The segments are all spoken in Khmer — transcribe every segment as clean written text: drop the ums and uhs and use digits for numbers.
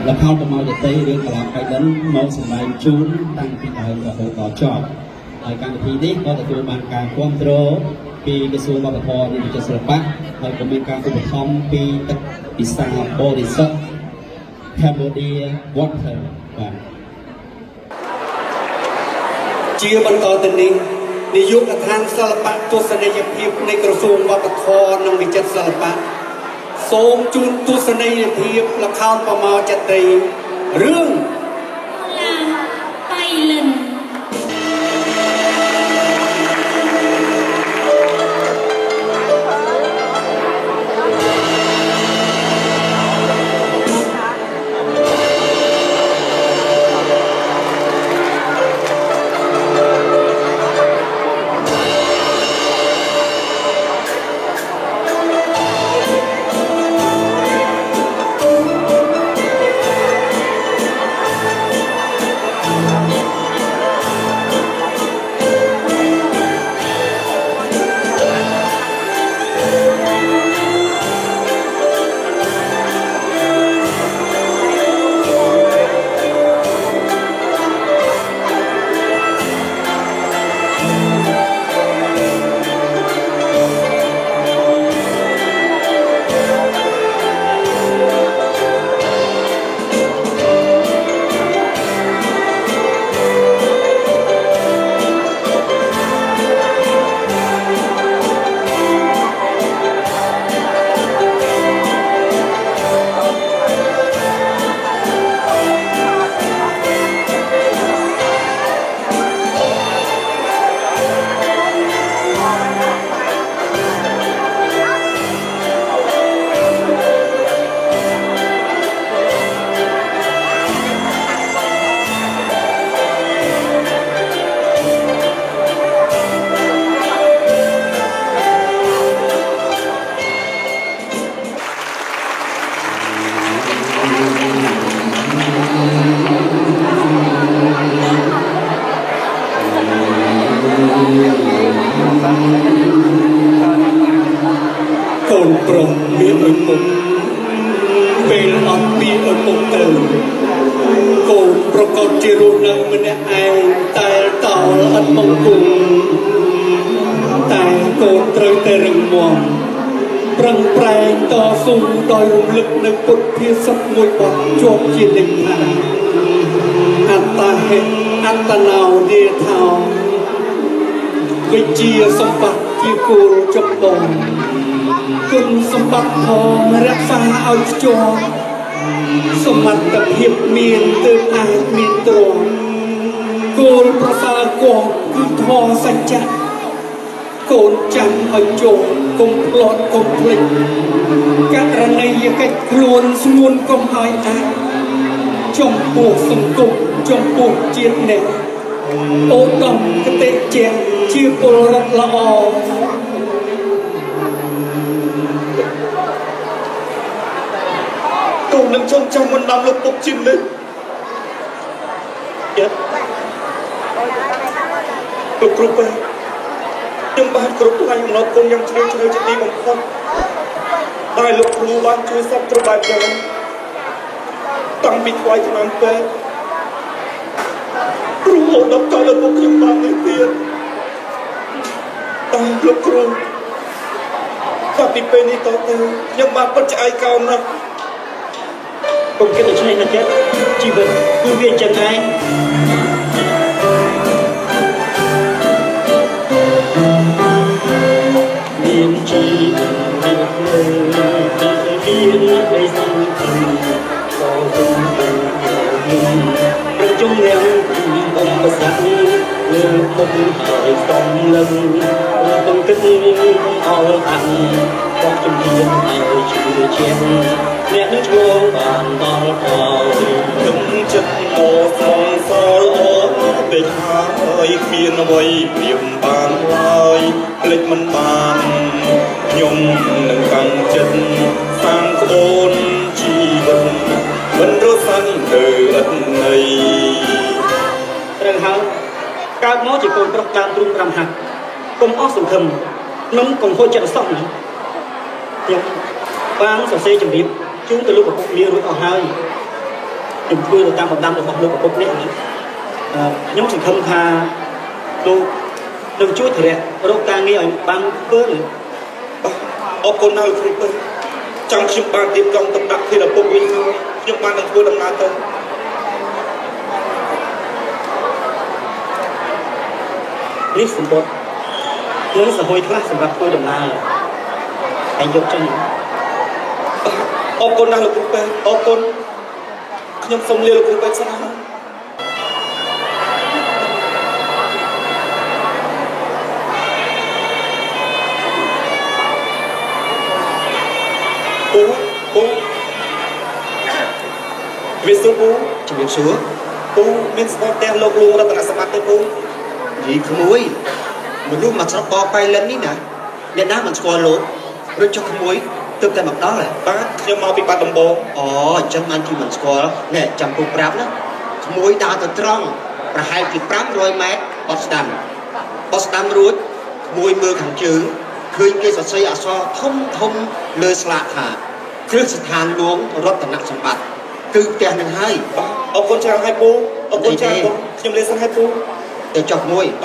ល្ខោនប្រមោយតីរឿងកលាបៃដិនមកសម្ដែងជូនតាំងពីដើមរហូតដល់ចប់ហើយកម្មវិធីនេះក៏ទទួលបានការគ្រប់គ្រងពីក្រសួងវប្បធម៌និងវិចិត្រសិល្បៈហើយក៏មានការឧបត្ថម្ភពីទឹកពិសាបរិសុទ្ធ Cambodia Water បាទ។ ជាបន្តទៅនេះនាយកដ្ឋានសិល្បៈទស្សនីយភាពនៃក្រសួងវប្បធម៌និងវិចិត្រសិល្បៈសូមជូនទស្សនីយភាពល្ខោនប្រមោចត្រីរឿង ឡាបៃលិន កូនប្រុសមានឪពុកពេលអត់ពីឪពុកទៅកូនប្រកបជារស់នៅម្នាក់ឯងតែតលឥតបង្គំតែកូនត្រូវតែរឹងមាំប្រឹងប្រែងតស៊ូដោយរំលឹកនៅពុទ្ធភាសិតមួយបទជាប់ជានិច្ចថាអត្តាហិអត្តនោនាថោវិជាសម្បត្តិជាគោលចម្បង គុណសម្បត្តិផងរក្សាឲ្យខ្ជាប់សមត្ថភាពមានទើបអាចមានទ្រព្យគោលប្រសើរគប់គឺធម៌សច្ចៈកូនចាំឲ្យចូលកុំផ្លត់កុំភ្លេចករណីយកិច្ចខ្លួនស្ងួនកុំឲ្យអាចចំពោះសង្គមចំពោះជាតិនេះឧត្តមគតិជាជាពលរដ្ឋល្អ កូននឹងចងចាំមិនដាំលោកពុកជានិច្ចយ៉ាលោកគ្រូពេទ្យខ្ញុំបានគ្រប់ថ្លៃអំណរគុណយ៉ាងជ្រាលជ្រៅជាទីបំផុតដែលលោកគ្រូបានជួយសពគ្រប់បែបយ៉ាងតាំងពីថ្វាយឆ្នាំពេទ្យគ្រូអូដប់តលោកពុកខ្ញុំបាននេះទៀតតែលោកគ្រូតាំងពីពេលនេះតទៅខ្ញុំបានពិតជាឯកោណាស់ កុំគិតដូច្នេះណាចិត្តជីវិតគឺវាអញ្ចឹងឯងមានជីវិតមានភ្លើងតែមានក្តីសង្ឃឹមក៏គុំទៅមានប្រជុំនាងឧបសគ្គលើមុខហើយសំលឹងរំគិតអល់អាំងបោះជំនឿឲ្យជឿជាក់អ្នកនឹងឆ្លងបានដល់ហើយ ខ្ញុំចិត្តមកស្មងសល់អូពេកហើយគ្មានអ្វីប្រៀបបានឡើយភ្លេចមិនបានខ្ញុំនឹងតាំងចិត្តសាងក្បូនជីវិតមិនរសាន់ទៅឥតន័យ ត្រូវហើយកើតមកជាកូនប្រុសតាមទ្រូង5ហាត់កុំអស់សង្ឃឹមនិងកុំហូចចិត្តសោះណាខ្ញុំបានសរសេរជំរាបជូនទៅលោកឪពុកលារួចអស់ហើយ។ ខ្ញុំធ្វើទៅតាមបណ្ដាំរបស់លោកឪពុកនេះណាអឺខ្ញុំសង្ឃឹមថាលោកនឹងជួយធរៈរកការងារឲ្យបានធ្វើណា បាទអរគុណណាស់លោកគ្រូពេទ្យចាំខ្ញុំបានរៀបចំទឹកដាក់ធានឪពុកវិញហើយខ្ញុំបាននឹងធ្វើដំណើរទៅ នេះសម្បត្តិនិងសហុយខ្លះសម្រាប់ធ្វើដំណើរឯងយកចុះណា បាទអរគុណណាស់លោកគ្រូពេទ្យអរគុណខ្ញុំសូមលាលោកគ្រូពេទ្យសិនហើយពូពូវាសួរពូ ជំរាបសួរ ពូមានស្គាល់ផ្ទះលោកលួងរតនសម្បត្តិទេពូ យីក្មួយមនុស្សមកស្រុកកប៉ៃលិននេះណាអ្នកណាមិនស្គាល់លោកឬចុះក្មួយទើបតែមកដល់ហ៎ បាទខ្ញុំមកពីបាត់ដំបង អូអញ្ចឹងបានជាមិនស្គាល់ណែចាំពូប្រាប់ណាក្មួយដើរទៅត្រង់ប្រហែលជា500ម៉ែត្របត់ស្ដាំបត់ស្ដាំរួចក្មួយមើលខាងជើងឃើញគេសរសេរអក្សរធំធំលើស្លាកថាគ្រឹះស្ថានលួងរតនសម្បត្តិគឺផ្ទះនឹងហើយ បាទអរគុណច្រើនហើយពូអរគុណច្រើនពូខ្ញុំលាសិនហើយពូ ទៅចុះក្មួយ ព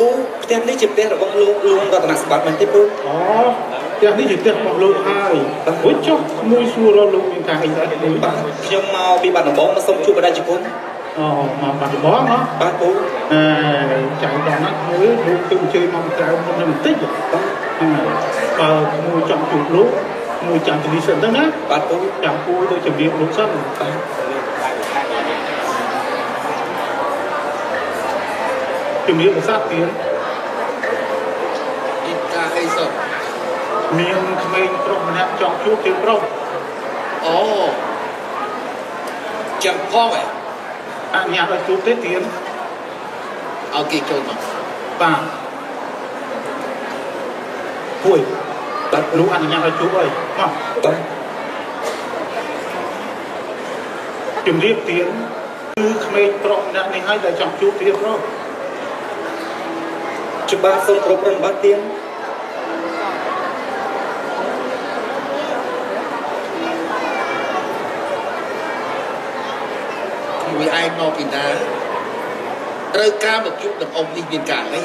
ូផ្ទះនេះជាផ្ទះរបស់លោកលួងរតនសម្បត្តិមែនទេពូ អូផ្ទះនេះជាផ្ទះរបស់លោកហើយអូយចុះក្មួយសួររកលោកមានការអីដែរក្មួយ បាទខ្ញុំមកពីបាត់ដំបងមកសូមជួបបដិជគុណ អូមកបាត់ដំបងហ៎ បាទពូ អឺចៅដល់ណាក្មួយលោកទៅអញ្ជើញមកក្រៅមុននឹងបន្តិច បាទ ហ្នឹងហើយបើក្មួយចង់ជួបលោកក្មួយចាំទៅនេះសិនទៅណា បាទពូ ចាំពូទៅជម្រាបលោកសិន បាទ ជម្រាបប្រសាទទៀត អ៊ីកាអីសោះ មានក្មេងប្រុសម្នាក់ចង់ជួបទៀតប្រុស អូចាំផងឯង អនុញ្ញាតឲ្យជួបទេទៀត ឲ្យគេចូលមក បាទពួយ បាទ លោកអនុញ្ញាតឲ្យជួបអីមក បាទ ជំរាបទៀនគឺក្មេងប្រុសម្នាក់នេះហើយដែលចង់ជួបទៀនប្រុស ច្បាស់សូមគោរពប្រណិប័តទៀន មួយឯងមកពីណាត្រូវការមកជួបនឹងអ៊ំនេះមានការអី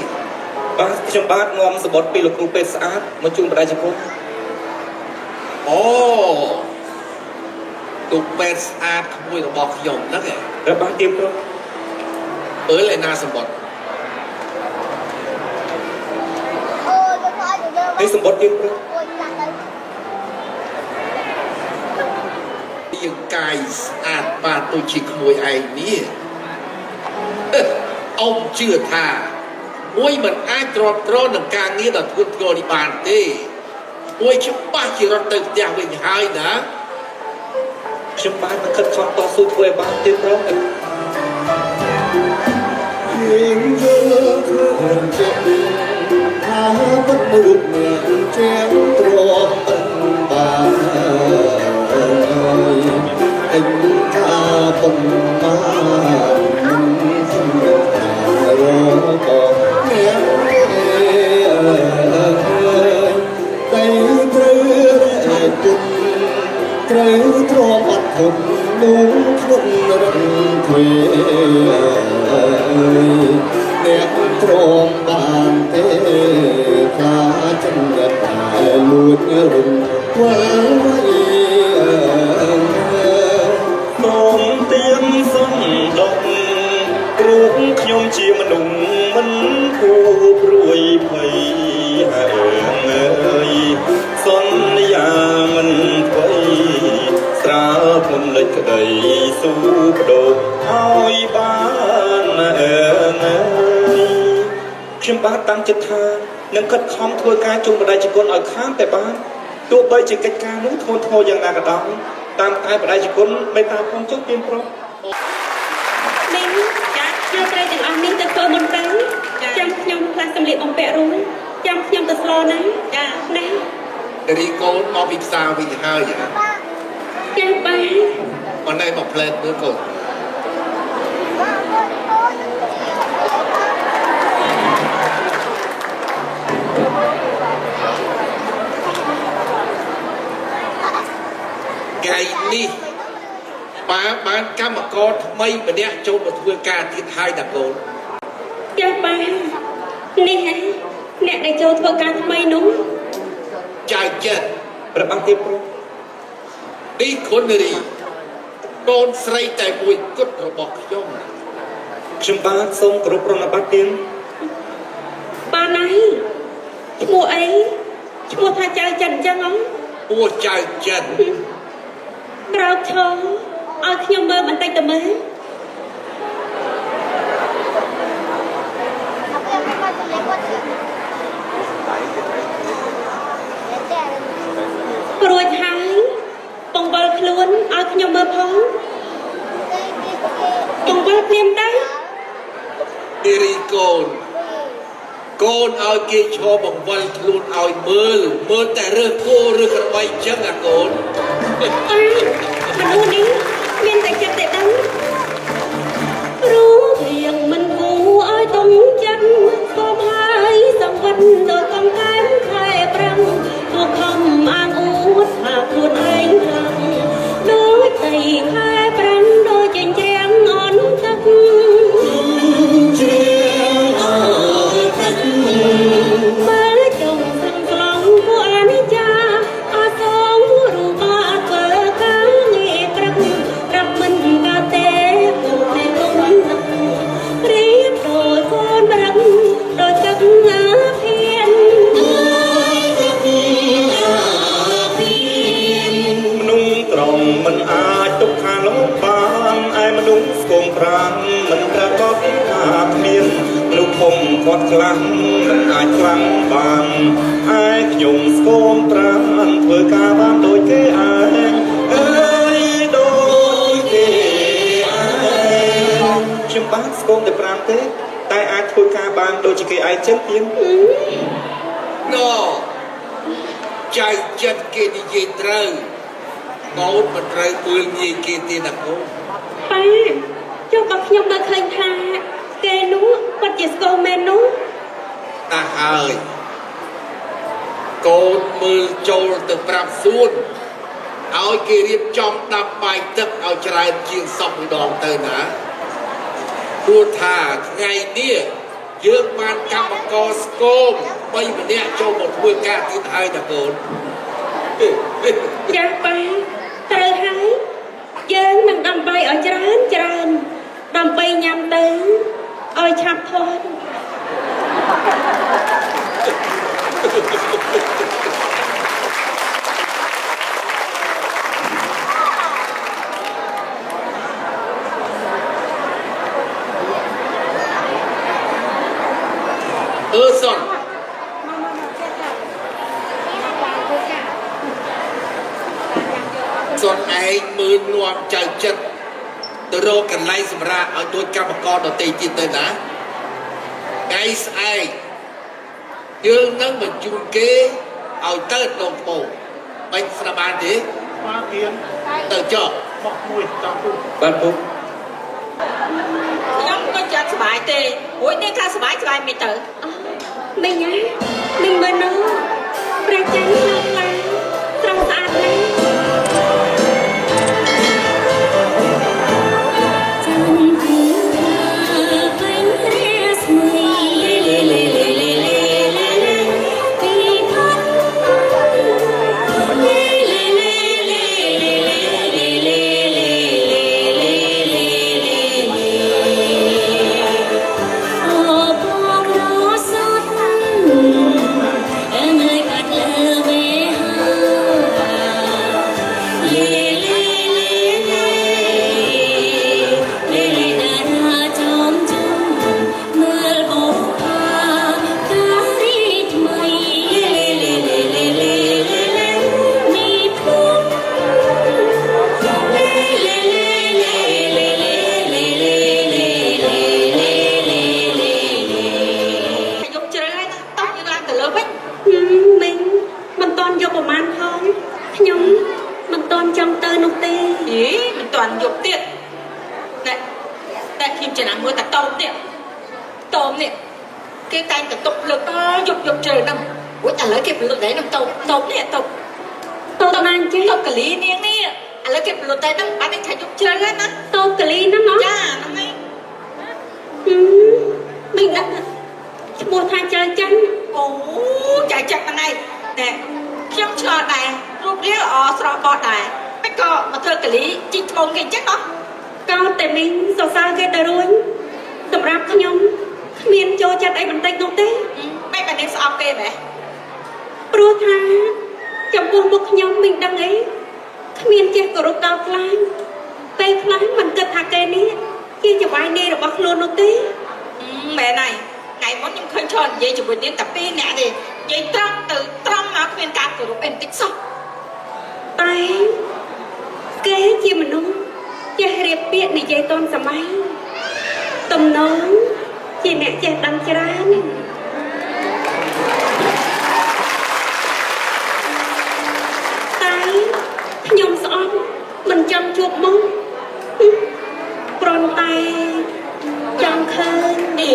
បាទខ្ញុំបាទនាំសម្បត្តិពីលោកគ្រូពេទ្យស្អាតមកជូនបដិជគុណ អូទូពេទ្យស្អាតក្មួយរបស់ខ្ញុំហ្នឹងឯង របស់ទៀនប្រុស អើលឯណាសម្បត្តិ នេះសម្បត្តិទៀនប្រុស យើងកាយស្អាតបានដូចជាក្មួយឯងនេះអ៊ំជឿថាមួយមិនអាចទ្រាំទ្រនឹងការងារដ៏ធ្ងន់ធ្ងរនេះបានទេមួយច្បាស់ជារត់ទៅផ្ទះវិញហើយណា ខ្ញុំបាទនឹងខិតខំតស៊ូធ្វើឲ្យបានទៀនប្រុស យើងយល់ឃើញចិត្តថាពិតរូបអ្នកជាងទ្រាំមិនបានអិញថាប៉ុន្មានមិនសម្រាប់ថារបស់អ្នកអើយតែត្រូវរែកគុណត្រូវទ្រាំអត់ធន់ មនុស្សធ្ងន់រឹងទ្វេអ្នកទ្រាំបានទេខ្លាចចិត្តតែលួចរំវិលវៃសូមទៀនសំដុកព្រោះខ្ញុំជាមនុស្សមិនគួរព្រួយភ័យហើយអើយសន្យាមិនអ្វីស្រាលធ្ងន់លេចក្តីស៊ូបដូរឲ្យបានអើយខ្ញុំបាទតាំងចិត្តថានឹងខិតខំធ្វើការជុំបដិជនឲ្យខានតែបានទោះបីជាកិច្ចការនោះធ្ងន់ធ្ងរយ៉ាងណាក៏ដោយតាមតែបដិជនមេត្តាផងចុះទៀនប្រុស មីងចាខ្ញុំត្រូវទាំងអស់នេះទៅធ្វើមុនទៅចាំខ្ញុំផ្លាស់សម្លៀកបំពាក់រួចចាំខ្ញុំទៅស្លណាចាណា រីកូនមកពីផ្សារវិញហើយហ៎ ចាប៉ា មកណែមកផ្លែតមើលកូនថ្ងៃនេះប៉ាបានកម្មករថ្មីម្នាក់ចូលមកធ្វើការទៀតហើយណាកូន ចាប៉ានេះហ៎អ្នកដែលចូលធ្វើការថ្មីនោះ ចៅចិត្ត ព្រះអង្គទៀនប្រុស នេះគុណរីកូនស្រីតែមួយគត់របស់ខ្ញុំ ខ្ញុំបាទសូមគោរពប្រណិប័តទៀន ប៉ាណៃឈ្មោះអីឈ្មោះថាចៅចិត្តអញ្ចឹងហ៎ ពោះចៅចិត្ត ក្រោកឈរឲ្យខ្ញុំមើលបន្តិចទៅមើលរួចហើយបង្វិលខ្លួនឲ្យខ្ញុំមើលផងបង្វិលភ្លាមទៅ នារីកូនកូនឲ្យគេឈរបង្វិលខ្លួនឲ្យមើលមើលតែរើសគោរើសក្របីអញ្ចឹងអាកូន អើមនុស្សនេះមានតែចិត្តតែដឹងរូបរាងមិនគួរឲ្យទុំចិត្តស្គមហើយសង្វិនដោយកងកែមខែប្រាំងទោះខំអាងអួតថាខ្លួនឯងខ្លាំងដូចតីខែប្រាំងដូចចិញ្ច្រាំងអន់ទឹក ជ្រាងអន់ទឹក មើលចុងសឹងស្លងគួរអនិច្ចាអសងរូបាធ្វើការងារក្រឹកប្រាប់មិនកើតទេពុំទេគុំនឹករៀបដោយកូនរឹកដោយទឹកអាភៀនអើយទឹកអាភៀន មនុស្សត្រង់មិនអាចទុកខាលោកបានឯមនុស្សស្គមប្រានមិនប្រកបថាគ្មានមនុស្សធំគាត់ខ្លាំងមិនអាចខ្លាំងបានឯខ្ញុំស្គមប្រានធ្វើការបានដូចគេឯងអើយដូចគេឯងខ្ញុំបានស្គមតែប្រានទេតែអាចធ្វើការបានដូចជាគេឯងចឹងទៀន ណចៅចិត្តគេនិយាយត្រូវកូនមិនត្រូវមើលងាយគេទេណាកូន ប៉ាចុះបើខ្ញុំមើលឃើញថាគេនោះគាត់ជាស្គមមែននោះ តាហើយកូនមើលចូលទៅប្រាប់សួនឲ្យគេរៀបចំដាំបាយទឹកឲ្យច្រើនជាងសពម្ដងទៅណាព្រោះថាថ្ងៃនេះយើងបានកម្មករស្គមបីម្នាក់ចូលមកធ្វើការទៀតហើយណាកូន ចាស់ប៉ាត្រូវហើយយើងនឹងដើម្បីឲ្យច្រើនច្រើនដើម្បីញ៉ាំទៅឲ្យឆាប់ធាត់ អឺសុនសុនឯងមើលនាំចៅចិត្តទៅរកកន្លែងសម្រាប់ឲ្យដូចកម្មករដទៃទៀតទៅណាថ្ងៃស្អែកយើងនឹងបញ្ជូនគេឲ្យទៅដងពោបាញ់ស្រាប់បានទេ បាទទៀន ទៅចុះ បោះមួយតាមពុក បាទពុក ខ្ញុំក៏ចាត់ស្បាយទេរួចនេះថាស្បាយស្បាយមិនទៅ មីងណាមីងមើលនោះព្រះច័ន្ទឆ្លងឡើងត្រង់ស្អាតណាស់ តាន់យប់ទៀតតែតែខ្ញុំចំណាំមើលតែតោមនេះតោមនេះគេតែងតែទុកលើកដល់យប់យប់ជ្រៅហ្នឹងអូយឥឡូវគេផលិតតែហ្នឹងតោមតោមនេះតោម តូបណាអញ្ចេះ តោមកលីនាងនេះឥឡូវគេផលិតតែហ្នឹងបានតែថាយប់ជ្រៅហ្នឹងណា តូបកលីហ្នឹងហ៎ ចាហ្នឹងឯង ហឹមមិនដឹងឈ្មោះថាចៅច័ន្ទ អូចៅចិត្តហ្នឹងឯងតែខ្ញុំឆ្លល់ដែររូបរាងល្អស្រស់បោះដែរមិនក៏មកធ្វើកលីជីកត្បូងគេអញ្ចឹងណោះ កោតតែមីងសរសើរគេទៅរួចសម្រាប់ខ្ញុំគ្មានចូលចិត្តអីបន្តិចនោះទេ មិនបាននាងស្អប់គេមែន ព្រោះថាចំពោះមុខខ្ញុំមិនដឹងអីគ្មានចេះគោរពដល់ខ្លាញ់ពេលខ្លះមិនគិតថាគេនេះជាចវាយនាយរបស់ខ្លួននោះទេ មែនហើយថ្ងៃមុនខ្ញុំឃើញឈរនិយាយជាមួយនាងតែពីរនាក់ទេនិយាយត្រង់ទៅត្រង់មកគ្មានការគោរពអីបន្តិចសោះ តែគេជាមនុស្សចេះរៀបពាក្យនិយាយតនសម័យទំនងជាអ្នកចេះដឹងច្រើនតែខ្ញុំស្អប់មិនចង់ជួបមុខគ្រាន់តែចង់ឃើញ អី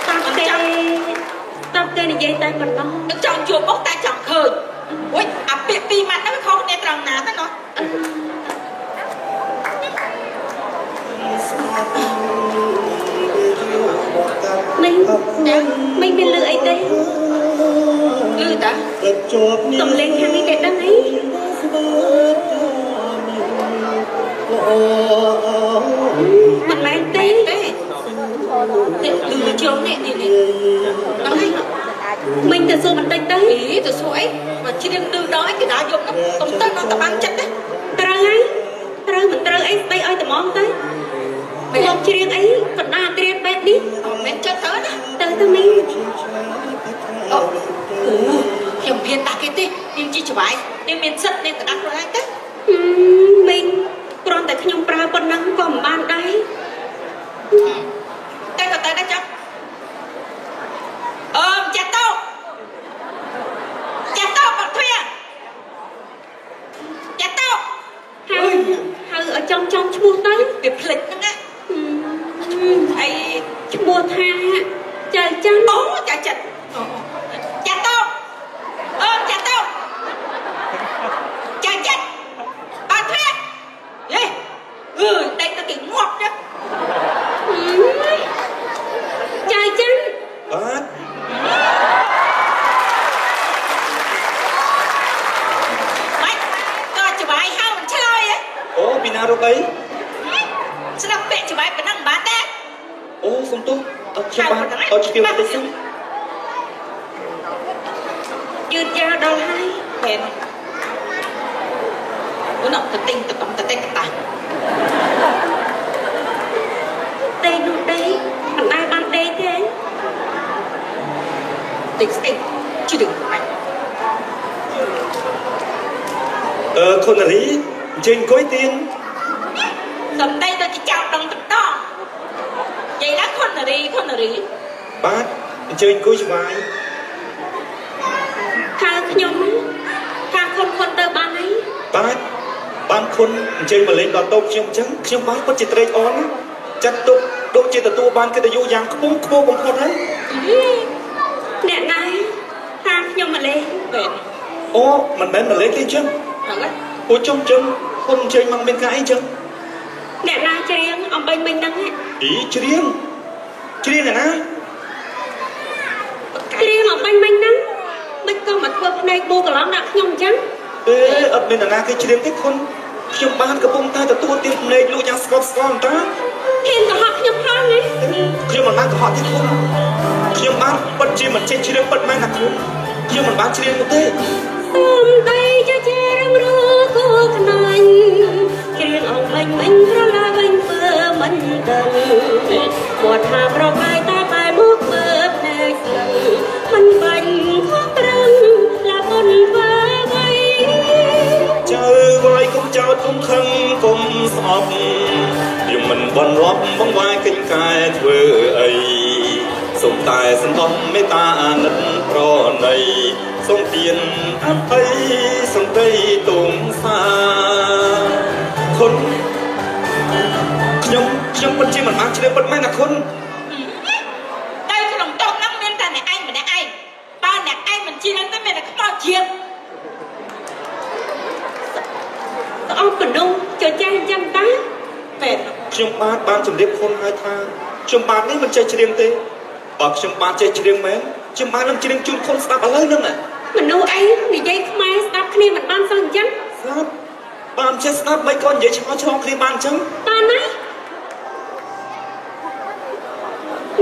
តាប់គេតាប់គេនិយាយតែប៉ុណ្ណោះ នឹងចង់ជួបមុខតែចង់ឃើញអូយអាពាក្យពីរម៉ាត់ហ្នឹងវាខុសគ្នាត្រង់ណាទៅណោះ មីងមីងមានលឺអីទេ លឺតា សំលេងខាងនេះគេដឹងអីមិនមែនទេ ទេទេលឺជ្រុងនេះនេះនេះហ្នឹងហើយ មីងទៅសួរបន្តិចទៅ អីទៅសួរអីមកជ្រៀងឌឺដល់អីគេដល់យប់ហ្នឹងកុំទៅដល់តបានចិត្តទេ ត្រូវហើយត្រូវមិនត្រូវអីស្ដីឲ្យត្មងទៅមកច្រៀងអីកណ្ដាលត្រៀមបែបនេះ អត់មែនចិត្តទៅណា ទៅទៅមីង អូអូខ្ញុំហ៊ានដាក់គេទេនាងជីច្បាយនាងមានសិទ្ធនាងទៅដាក់ខ្លួនឯងទៅ ហឹមមីងគ្រាន់តែខ្ញុំប្រើប៉ុណ្ណឹងក៏មិនបានដែរ តែក៏ទៅដែរចុះអឺម្ចាស់តោចាស់តោបាត់ទ្វារចាស់តោ ហៅហៅឲ្យចំចំឈ្មោះទៅ វាភ្លេចហ្នឹងណា ហឹម អី ឈ្មោះថាចៅច័ន្ទ អូចាស់ចិត្តចាស់តោអឺចាស់តោចាស់ចិត្តបាត់ទ្វារយេអឺដេកទៅគេងាប់ចឹង ហឹមចៅច័ន្ទ បាទ បាច់ក៏ច្បាយហៅមិនឆ្លើយហ៎ អូពីណារកអី ស្ដាប់ពាក្យច្បាយប៉ុណ្ណឹងមិនបានទេ អូសុំទោសអត់ខ្ញុំបាទអត់ឆ្កៀវបន្តិចសិន យឺតយ៉ាវដល់ហើយ មែនអូនទៅទិញទៅកំទៅតែកតា ដេកនោះដេកមិនដែលបានដេកទេ តិចស្អីជឿបាច់ អឺខុនណារីអញ្ជើញអង្គុយទៀន សំដីដូចជាចោលដងតំដងនិយាយឡើងខុននារីខុននារី បាទអញ្ជើញអង្គុយស្វាយ ហៅខ្ញុំថាខុនខុនទៅបានហើយ បាទបានខុនអញ្ជើញមកលេងដល់តូបខ្ញុំអញ្ចឹងខ្ញុំបាទពិតជាត្រេកអរណាស់ចាត់ទុកដូចជាទទួលបានកិត្តិយសយ៉ាងខ្ពង់ខ្ពស់បំផុតហើយ អ្នកណាថាខ្ញុំមកលេង មែន អូមិនមែនមកលេងទេអញ្ចឹង ហ្នឹងហើយ អូចុំអញ្ចឹងខុនអញ្ជើញមកមានការអីអញ្ចឹង អ្នកណាច្រៀងអំបីមិញហ្នឹងហ៎ អីច្រៀងច្រៀងឯណា ច្រៀងអំបីមិញហ្នឹងមិនក៏មកធ្វើភ្នែកបូកន្លងដាក់ខ្ញុំអញ្ចឹង អេអត់មាននរណាគេច្រៀងទេខុនខ្ញុំបានកំពុងតែទទួលទានភ្នែកលោកយ៉ាងស្កប់ស្កល់តា ហ៊ានកុហកខ្ញុំផងហ៎ ខ្ញុំមិនបានកុហកទេខុនខ្ញុំបានពិតជាមិនចេះច្រៀងពិតមែនណាខុនខ្ញុំមិនបានច្រៀងនោះទេ សំដីជាជារងរូគូខ្នាញ់ច្រៀងអំបីមិញក្រឡាវិញធ្វើមិនដឹងគាត់ថាប្រកាយតែបែមកមើលភ្នែកស្លឹងមិនបាញ់ខំប្រឹងឡាបុនធ្វើអ្វី ចៅវាយកុំចោតកុំខឹងកុំស្អប់ខ្ញុំមិនបន់រាប់បងវាយកេញកែធ្វើអីសូមតែសន្តោសមេត្តាអាណិតប្រណីសូមទានអភ័យសន្តិទុំសា គុណខ្ញុំខ្ញុំពិតជាមិនបានជ្រាបពិតមែនណាគុណ តែក្នុងតូបហ្នឹងមានតែអ្នកឯងម្នាក់ឯងបើអ្នកឯងមិនជឿនឹងទេមានតែខ្មោចជ្រាប ស្អប់មនុស្សចចាស់អញ្ចឹងតា មែន ខ្ញុំបាទបានជម្រាបគុណហើយថាខ្ញុំបាទនេះមិនចេះច្រៀងទេបើខ្ញុំបាទចេះច្រៀងមែនខ្ញុំបាទនឹងច្រៀងជូនគុណស្ដាប់ឥឡូវហ្នឹងណា មនុស្សអីនិយាយខ្មែរស្ដាប់គ្នាមិនបានសោះអញ្ចឹង ស្ដាប់បានចេះស្ដាប់មិនក៏និយាយឆ្ងល់ឆ្លងគ្នាបានអញ្ចឹង បានណា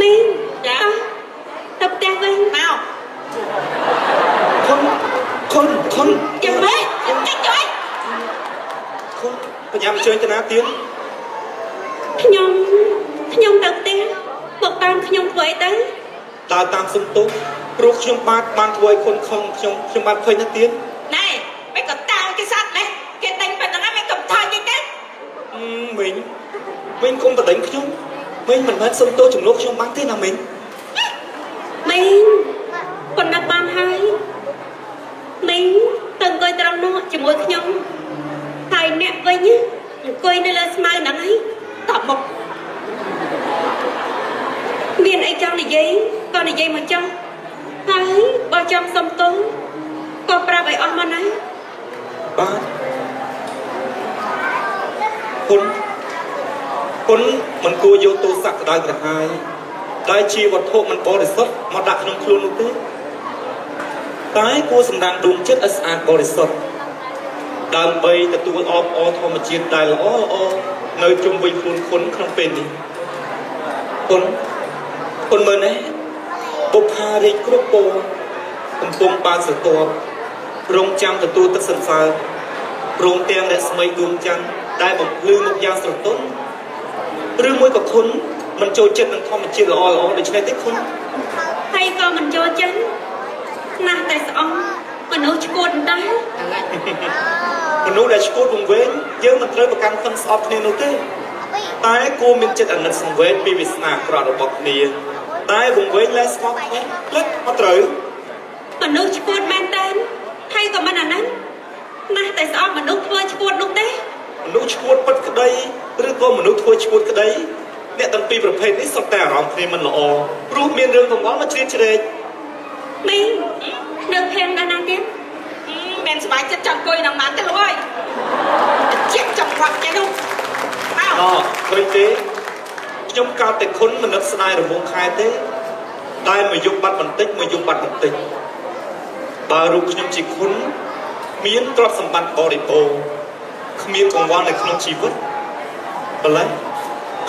មីង ចា ទៅផ្ទះវិញ មក គុណគុណគុណ យ៉ាងម៉េចចាច់ចុយ គុណបញ្ញាអញ្ជើញទៅណាទៀត ខ្ញុំខ្ញុំទៅផ្ទះមកតាមខ្ញុំធ្វើអីទៅ ដើរតាមសំទុះព្រោះខ្ញុំបាទបានធ្វើឲ្យគុណខឹងខ្ញុំខ្ញុំបាទភ័យណាស់ទៀត ណែមិនក៏តាមគេសត្វម៉េះគេដេញប៉ុណ្ណឹងហ្នឹងមិនក៏ថយតិចទៅ អឺមីងមីងគុំបដិញខ្ញុំមីងមិនមែនសុំទោសជំនួសខ្ញុំបានទេណាមីង មីងប៉ុណ្ណឹងបានហើយមីងទៅអង្គុយត្រង់នោះជាមួយខ្ញុំហើយអ្នកវិញអង្គុយនៅលើស្មៅហ្នឹងហើយ តបមក មានអីចង់និយាយក៏និយាយមកចុះហើយបើចង់សុំទោសក៏ប្រាប់ឲ្យអស់មកណា បាទគុណគុណមិនគួរយកទោសៈក្តៅក្រហាយដែលជាវត្ថុមិនបរិសុទ្ធមកដាក់ក្នុងខ្លួននោះទេតែគួរសម្រាំងដួងចិត្តឲ្យស្អាតបរិសុទ្ធដើម្បីទទួលអបអរធម្មជាតិដែលល្អល្អនៅជុំវិញខ្លួនគុណក្នុងពេលនេះគុណគុណមើលនេះបុប្ផារីកគ្រប់ពណ៌កំពុងបានស្រទាប់រងចាំទទួលទឹកសន្សើមព្រមទាំងរស្មីដួងច័ន្ទដែលបំភ្លឺមកយ៉ាងស្រទន់ឬមួយក៏គុណមិនចូលចិត្តនឹងធម្មជាតិល្អល្អដូច្នេះទេគុណ ហើយក៏មិនចូលចិត្តណាស់តែស្អប់មនុស្សឈួតដែរ មនុស្សដែលឈួតវង្វេងយើងមិនត្រូវប្រកាន់ខឹងស្អប់គ្នានោះទេតែគួរមានចិត្តអាណិតសង្វេគពីវាសនាអាក្រក់របស់គ្នាតែវង្វេងលែងស្គាល់ខុសលិចអត់ត្រូវ មនុស្សឈួតមែនតើហើយក៏មិនអាណិតណាស់តែស្អប់មនុស្សធ្វើឈួតនោះទេ មនុស្សឈួតពិតក្តីឬក៏មនុស្សធ្វើឈួតក្តីអ្នកទាំងពីរប្រភេទនេះសុទ្ធតែអារម្មណ៍គ្នាមិនល្អព្រោះមានរឿងកង្វល់មកជ្រៀតជ្រែក មីងនៅភាំងដល់ណាទៀត មិនសប្បាយចិត្តចង់អង្គុយនឹងបានទេលោកអើយជាតិចង់រត់ចេះនោះមក អឃើញទេខ្ញុំកើតតែខុនមនឹកស្ដាយរង្វង់ខែទេតែមកយប់បាត់បន្តិចមកយប់បាត់បន្តិចបើរូបខ្ញុំជាខុនមានទ្រព្យសម្បត្តិបរិបូរណ៍គ្មានកង្វល់នៅក្នុងជីវិតម្ល៉េះ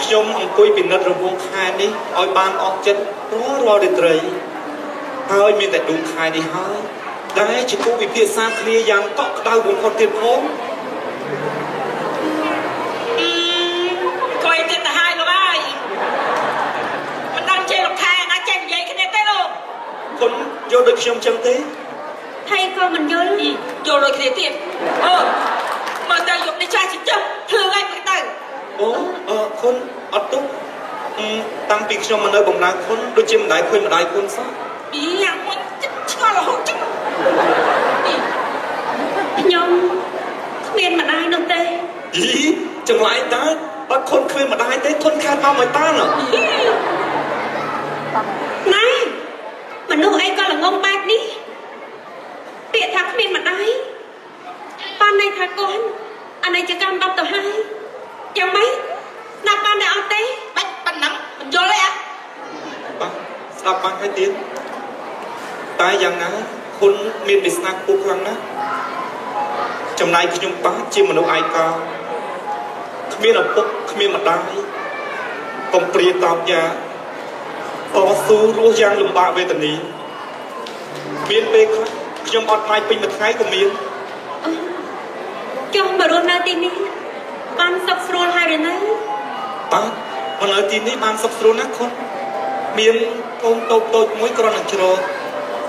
ខ្ញុំអង្គុយពិនិត្យរង្វង់ខែនេះឲ្យបានអស់ចិត្តរាល់រាល់រាត្រីហើយមានតែដួងខែនេះហើយដែលជាគូវិភាសាគ្នាយ៉ាងកក់ក្ដៅបំផុតទៀតផង អង្គុយទៀតទៅហើយលោកអើយមិនដឹងចេះលោកខែណាចេះនិយាយគ្នាទេលោក គុណយល់ដូចខ្ញុំចឹងទេ ហើយក៏មិនយល់ យល់ដូចគ្នាទៀតអូមើលទៅយប់នេះចាស់ចិញ្ចឹមភ្លឺហើយមើលទៅ អូអឺគុណអត់ទុកអឺតាំងពីខ្ញុំមកនៅបំរើគុណដូចជាមិនដែលឃើញម្ដាយគុណសោះ ពីយ៉ាងមួយចិត្តឆ្ងល់រហូតចឹង ខ្ញុំគ្មានម្ដាយនោះទេ យីចម្លែកតើបើគុណគ្មានម្ដាយទេគុណខាតមកមិនបានហ៎ ណែមនុស្សអីក៏ល្ងងបែបនេះពាក្យថាគ្មានម្ដាយបានន័យថាគាត់អនិច្ចកម្មបាត់ទៅហើយយ៉ាងម៉េចស្ដាប់បានដែរអត់ទេ បាច់ប៉ុណ្ណឹងមិនយល់ទេអា បាទស្ដាប់បានហើយទៀតតែយ៉ាងណាគុណមានវាសនាខ្ពស់ខ្លាំងណាស់ចំណែកខ្ញុំបាទជាមនុស្សឯកាគ្មានឪពុកគ្មានម្ដាយកំព្រាតោកយ៉ាតស៊ូរស់យ៉ាងលំបាកវេទនាមានពេលខ្លះខ្ញុំអត់បាយពេញមួយថ្ងៃក៏មាន ចុះមករស់នៅទីនេះបានសុខស្រួលហើយឬនៅ បាទមកនៅទីនេះបានសុខស្រួលណាស់ខុនមានកូនតូចតូចមួយគ្រាន់តែជ្រក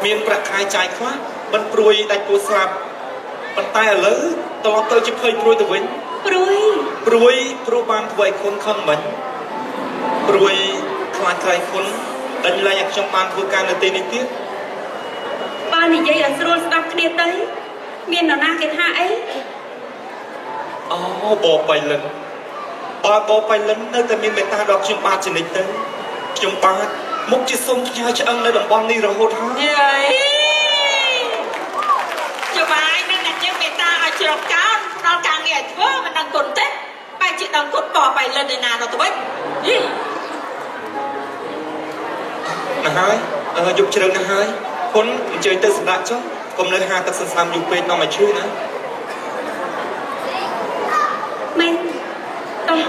មានប្រាក់ខែចាយខ្លះមិនព្រួយដាច់ពោះស្លាប់ប៉ុន្តែឥឡូវត្រឡប់ទៅជាភ័យព្រួយទៅវិញ ព្រួយ ព្រួយព្រោះបានធ្វើឲ្យខុនខឹងមិញព្រួយខ្លាចក្រែងខុនដេញលែងឲ្យខ្ញុំបានធ្វើការនៅទីនេះទៀត បើនិយាយឲ្យស្រួលស្ដាប់គ្នាទៅ មាននរណាគេថាអី អូបបៃលិនបើបបៃលិននៅតែមានមេត្តាដល់ខ្ញុំបាទជានិច្ចទៅខ្ញុំបាទមុខជាសុំផ្ញើឆ្អឹងនៅតំបន់នេះរហូតហើយ យេចបាយនឹងអ្នកយើងមេត្តាឲ្យជ្រកកោនផ្ដល់ការងារឲ្យធ្វើមិនដឹងគុណទេបែរជាដឹងគុណបបៃលិនឯណាទៅវិញយី ណាស់ហើយអឺយប់ជ្រៅណាស់ហើយគុណអញ្ជើញទៅសម្រាប់ចុះកុំនៅហាទឹកសន្សើមយូរពេកនាំឲ្យឈឺណា មែនតោះ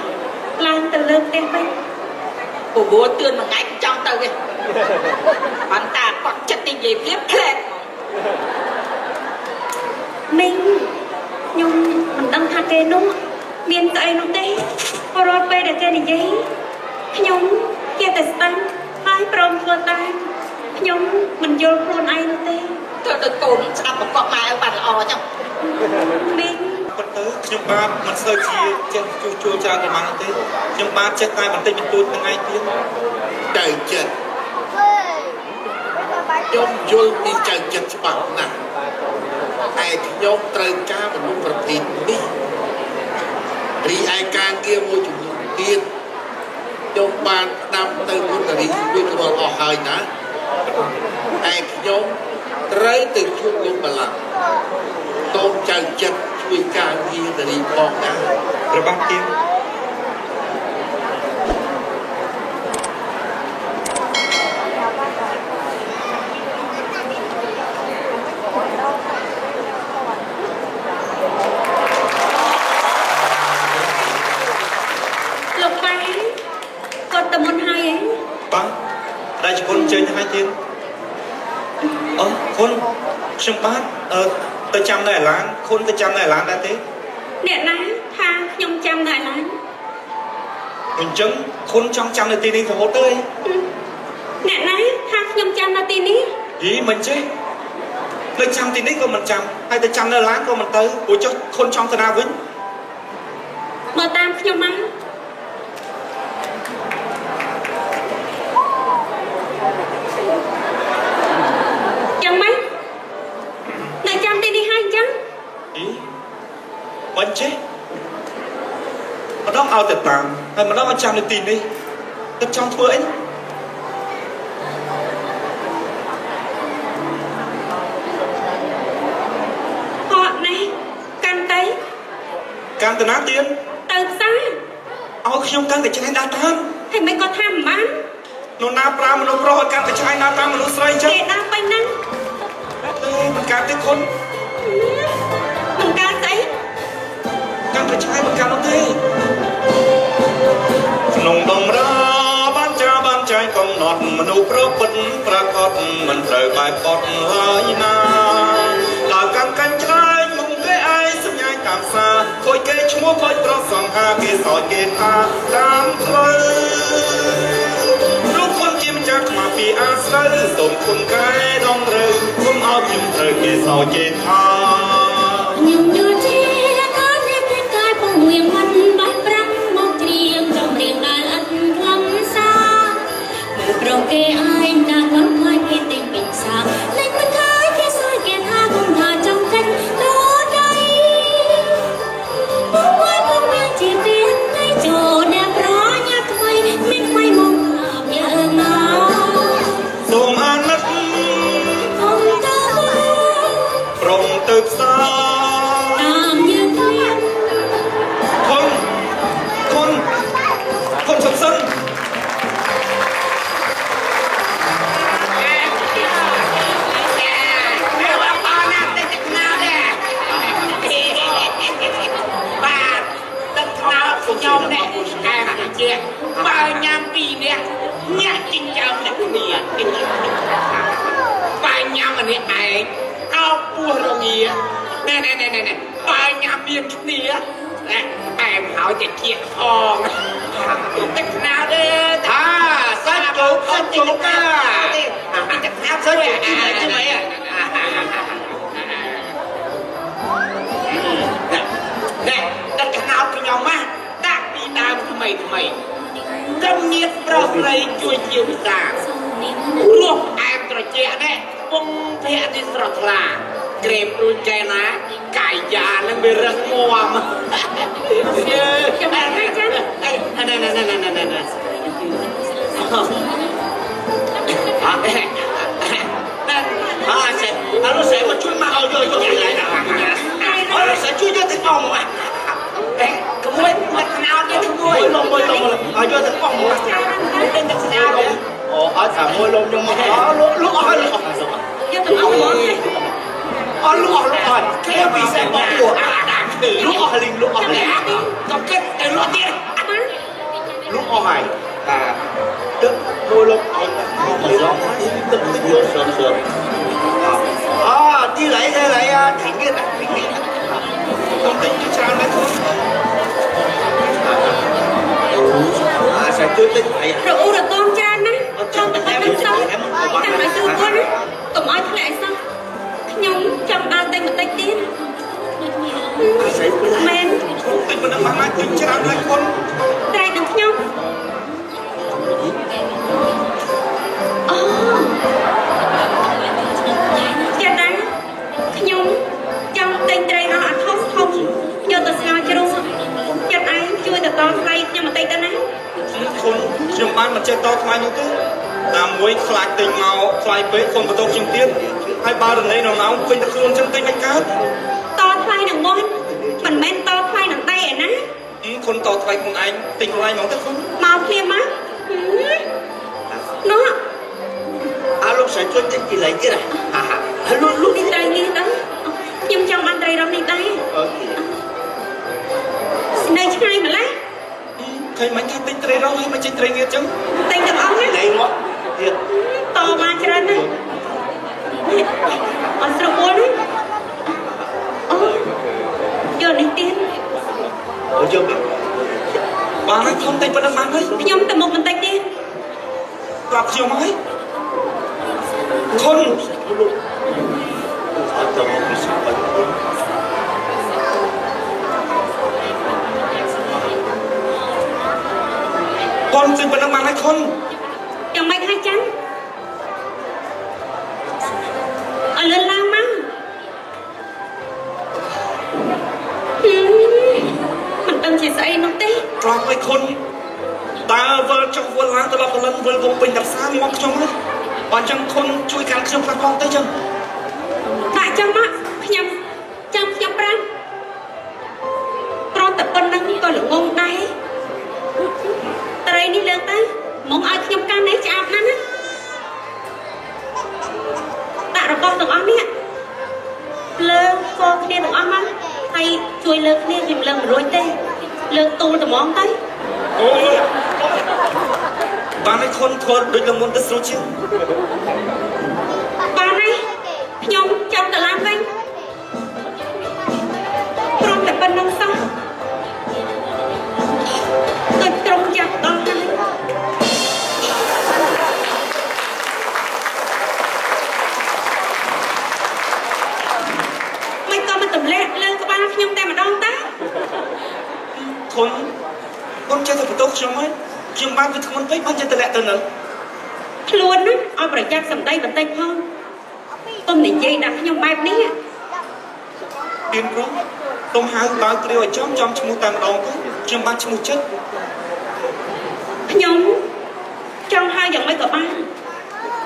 ឡើងទៅលើផ្ទះវិញ ពវទឿនមួយថ្ងៃចង់ទៅវិញបានតាគាត់ចិត្តនិយាយភ្លាមផ្លែតហ្មង មីងខ្ញុំមិនដឹងថាគេនោះមានស្អីនោះទេព្រោះរាល់ពេលដែលគេនិយាយខ្ញុំចេះតែស្ដាប់ហើយព្រមធ្វើតាមខ្ញុំមិនយល់ខ្លួនឯងនោះទេ ធ្វើដូចកូនស្ដាប់ប្រកបម៉ែឲ្យបានល្អចឹង មីង ប៉ុន្តែខ្ញុំបាទមិនសូវជាចេះជួសជុលច្រើនប្រហែលទេខ្ញុំបាទចេះតែបន្តិចបន្តួចថ្ងៃទៀត ចៅចិត្តខ្ញុំយល់ពីចៅចិត្តច្បាស់ណាស់តែខ្ញុំត្រូវការមនុស្សប្រភេទនេះរីឯការងារមួយចំនួនទៀតខ្ញុំបានផ្ដាំទៅមុនរីរួចរាល់អស់ហើយណាតែខ្ញុំត្រូវទៅជួបលោកបលាំងសូមចៅចិត្តជួយការងារនារីផងណា ព្រះបាទទៀង លោកប៉ែគាត់ទៅមុនហើយឯង បាទដែលជគុណអញ្ជើញហើយទៀងអូគុណខ្ញុំបាទអឺទៅចាំនៅអាឡានគុណទៅចាំនៅអាឡានដែរទេ អ្នកណាថាខ្ញុំចាំនៅឡើយ អញ្ចឹងគុណចង់ចាំនៅទីនេះរហូតទៅអី អ្នកណាថាខ្ញុំចាំនៅទីនេះ យីមិនចេះនៅចាំទីនេះក៏មិនចាំហើយទៅចាំនៅឡានក៏មិនទៅព្រោះចុះខុនចង់ទៅណាវិញ មកតាមខ្ញុំមកយ៉ាងម៉េចនៅចាំទីនេះហើយអញ្ចឹង អីមិនចេះម្ដងឲ្យទៅតាមហើយម្ដងឲ្យចាំនៅទីនេះទៅចង់ធ្វើអី ហត់នេះកាន់ទៅ កាន់តាណាទៀន ទៅផ្សារ ឲ្យខ្ញុំកាន់តែច្នៃដើរតាម ហើយមិនក៏ថាមិនបាន នរណាប្រាមនុស្សប្រុសឲ្យកាន់តែច្នៃដើរតាមមនុស្សស្រីអញ្ចឹង គេដើរពេញហ្នឹង ទេមិនកើតទេខុន មិនកើតស្អី កាន់តែច្នៃមិនកើតនោះទេក្នុងបំរាបានចាបានចែងកំណត់មនុស្សប្រពិតប្រកបមិនត្រូវបែបបត់ឡើយណាដល់កាន់កាញ់ច្នៃមុំគេឯងសម្ញែងតាមសារខូចគេឈ្មោះខូចប្រសង្ហាគេសោចគេថាតាមផ្លូវរូបគុណជាម្ចាស់ខ្មាពីអាស្រូវសូមគុណកែដងត្រូវគុំឲ្យខ្ញុំត្រូវគេសោចគេថា ខ្ញុំយល់ជាកូននេះគេកាយពងវៀងមិនបាច់ប្រាំងមកច្រៀងចំរៀងដែលឥតខ្លឹមសារមើលប្រុសគេឯងតាគាត់ខ្លាចគេទិញពេញសាលេចមិនឃើញគេសួរគេថាគុំថាចង់កិនតដៃពងវៀងពងវៀងជាទៀននៃចូលអ្នកប្រញាប់ថ្មីមានថ្មីមកអាបយើងណា សូមអាណិត អមតើបង ប្រុងទៅផ្សារ តាមយើងគ្លៀង ខុនខុនខុនសំសិន បាទទឹកខ្នោតខ្ញុំនេះកែមកជាបើញ៉ាំពីរនាក់ញាក់ចិញ្ចើមអ្នកគ្នាបើញ៉ាំម្នាក់ឯងអោបពោះរងាណែណែណែណែបើញ៉ាំមានគ្នាណែអែមហើយតែជាផងទឹកខ្នោតទេថាសាច់ជោគសាច់ជោគអាទឹកខ្នោតសាច់ជោគទីម៉េចទីម៉េច ណែទឹកខ្នោតខ្ញុំណាដាក់ពីដើមថ្មីថ្មីកំញៀតប្រុសស្រីជួយជាវិសារស់អែមត្រជាក់នេះពងភ័ក្រនេះស្រស់ថ្លា ក្រេបរួចកែណាកាយានឹងវារឹងមាំ ចាំបាច់ណាចា អីណែណែណែណែណែណែអាណែអាសេអាលោកស្រីមកជួយមកឲ្យយកយកឡើងណាអរស្រីជួយយកទាំងអស់មកអេក្មួយមកខ្នោតទេក្មួយ មួយលំមួយលំឲ្យយកទាំងអស់មក ទៅទឹកស្នោត អូឲ្យថាមួយលំខ្ញុំមកអលក់លក់អស់លក់អស់ យកទាំងអស់ហ្មង អស់លក់អស់លក់អស់គេពីសែបបួលក់អស់លីងលក់អស់លីង ក៏គិតទៅលក់ទៀត លក់អស់ហើយបាទទឹកមួយលំអស់មួយលំទឹកទឹកយកសនសនអាទីឡៃទីឡៃអា停嘅停嘅 ខ្ញុំទិញច្រើនមែនគុណ អាស្រីជួយទិញអី រអ៊ូរទាំច្រើនណាស់ចង់តែប៉ុណ្្នឹងសោះកាន់ឲ្យស្រួលណាកុំឲ្យធ្លាក់ឲ្យសោះខ្ញុំចង់ដើរតែបន្តិចទៀត អាស្រី មែន ខ្ញុំទិញប៉ុណ្ណឹងបានណាទិញច្រើនហើយគុណ ត្រៃនឹងខ្ញុំអូចាតាខ្ញុំចង់ទិញត្រីរស់អាធំធំយកទៅស្ងោរជ្រក់ចិត្តឯងជួយទៅតថ្លៃខ្ញុំបន្តិចទៅណា គុណខ្ញុំបានមិនចេះតថ្លៃនោះទេតាមមួយខ្លាចទិញមកថ្លៃពេកគុណបន្ទោខ្ញុំទៀតហើយបើរណីនរណោពេញតែខ្លួនចឹងទិញមិនកើត តថ្លៃនឹងមាត់មិនមែនតថ្លៃនឹងដៃឯណា គុណតថ្លៃខ្លួនឯងទិញខ្លួនឯងហ្មងទៅគុណ មកភ្លាមមកនោះ អាលោកស្រីជួយទិញទីឡៃទៀតអាហាលក់លក់ នេះត្រីនេះទៅខ្ញុំចង់បានត្រីរំនេះដែរ អូខេ នៅឆ្ងាយម្ល៉េះ ឃើញមិនថាទិញត្រីរស់ហើយមិនចេញត្រីងៀតចឹង ទិញទាំងអស់ណា ឡៃមកទៀត តបានច្រើនណាស់អត់ស្រួលណាអូយកនេះទៀត អូយក បានហើយខ្ញុំទិញប៉ុណ្ណឹងបានហើយ ខ្ញុំទៅមុខបន្តិចទៀត ប្រាប់ខ្ញុំហើយគុណ អត់ទៅមកពីស្គាល់ គុណទិញប៉ុណ្ណឹងបានហើយគុណ យ៉ាងម៉េចហើយចាំឲ្យលឿនឡើងមកមិនដឹងជាស្អីនោះទេ ប្រាប់ឲ្យគុណដើរវិលចុះវិលឡើងត្រឡប់ត្រលិនវិលវងពេញតែផ្សារមកខ្ញុំហើយបើចឹងគុណជួយកាន់ខ្ញុំខ្លះផងទៅចឹង ដាក់ចាំមកខ្ញុំចាំខ្ញុំប្រាំគ្រាន់តែប៉ុណ្្នឹងក៏ល្ងងដែរត្រីនេះលើកទៅមកឲ្យខ្ញុំកាន់នេះឆ្អាបណាស់ណាដាក់របស់ទាំងអស់នេះលើកកគ្នាទាំងអស់មកហើយជួយលើកគ្នាខ្ញុំលើកមិនរួចទេលើកទូលត្មងទៅ អូបានឲ្យខុនធ្វើដូចលមុនទៅស្រួលជាង បានហើយខ្ញុំចាំទៅឡានវិញព្រមតែប៉ុណ្្នឹងសោះដូចត្រង់យ៉ាប់ដល់ហើយមិនក៏មិនទម្លាក់លើក្បាលខ្ញុំតែម្ដងតា ខុនខុនចេះតែបន្ទោសខ្ញុំហើយខ្ញុំបានវាធ្ងន់ពេកបានចេះតែលាក់ទៅនឹង ខ្លួនណាឲ្យប្រយ័ត្នសម្ដីបន្តិចផងកុំនិយាយដាក់ខ្ញុំបែបនេះ ទៀនប្រុសទុំហៅបើគ្រាវឲ្យចំចំឈ្មោះតែម្ដងទៅខ្ញុំបានឈ្មោះចិត្ត ខ្ញុំចង់ហៅយ៉ាងម៉េចក៏បាន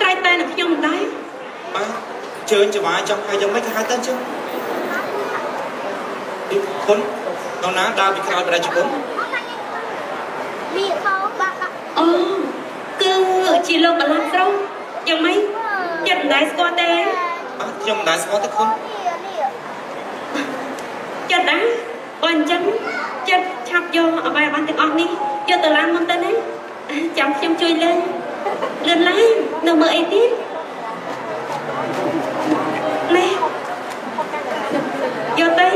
ត្រៃតែនឹងខ្ញុំមិនដែរ បាទជើញចវាយចង់ហៅយ៉ាងម៉េចក៏ហៅទៅចឹងខុនដល់ណាដើរពីក្រោយប្រជាជន អូគឺជាលោកបលាប់ស្រុកយ៉ាងម៉េចចិត្តមិនដែរស្គាល់ទេ បាទខ្ញុំមិនដែរស្គាល់ទេខុន ចិត្តដែរបើអញ្ចឹងចិត្តឆាប់យកអ្វីបានទាំងអស់នេះយកទៅឡានមុនទៅណាចាំខ្ញុំជួយលើលឿនឡើងនៅមើលអីទៀតនេះយកទៅ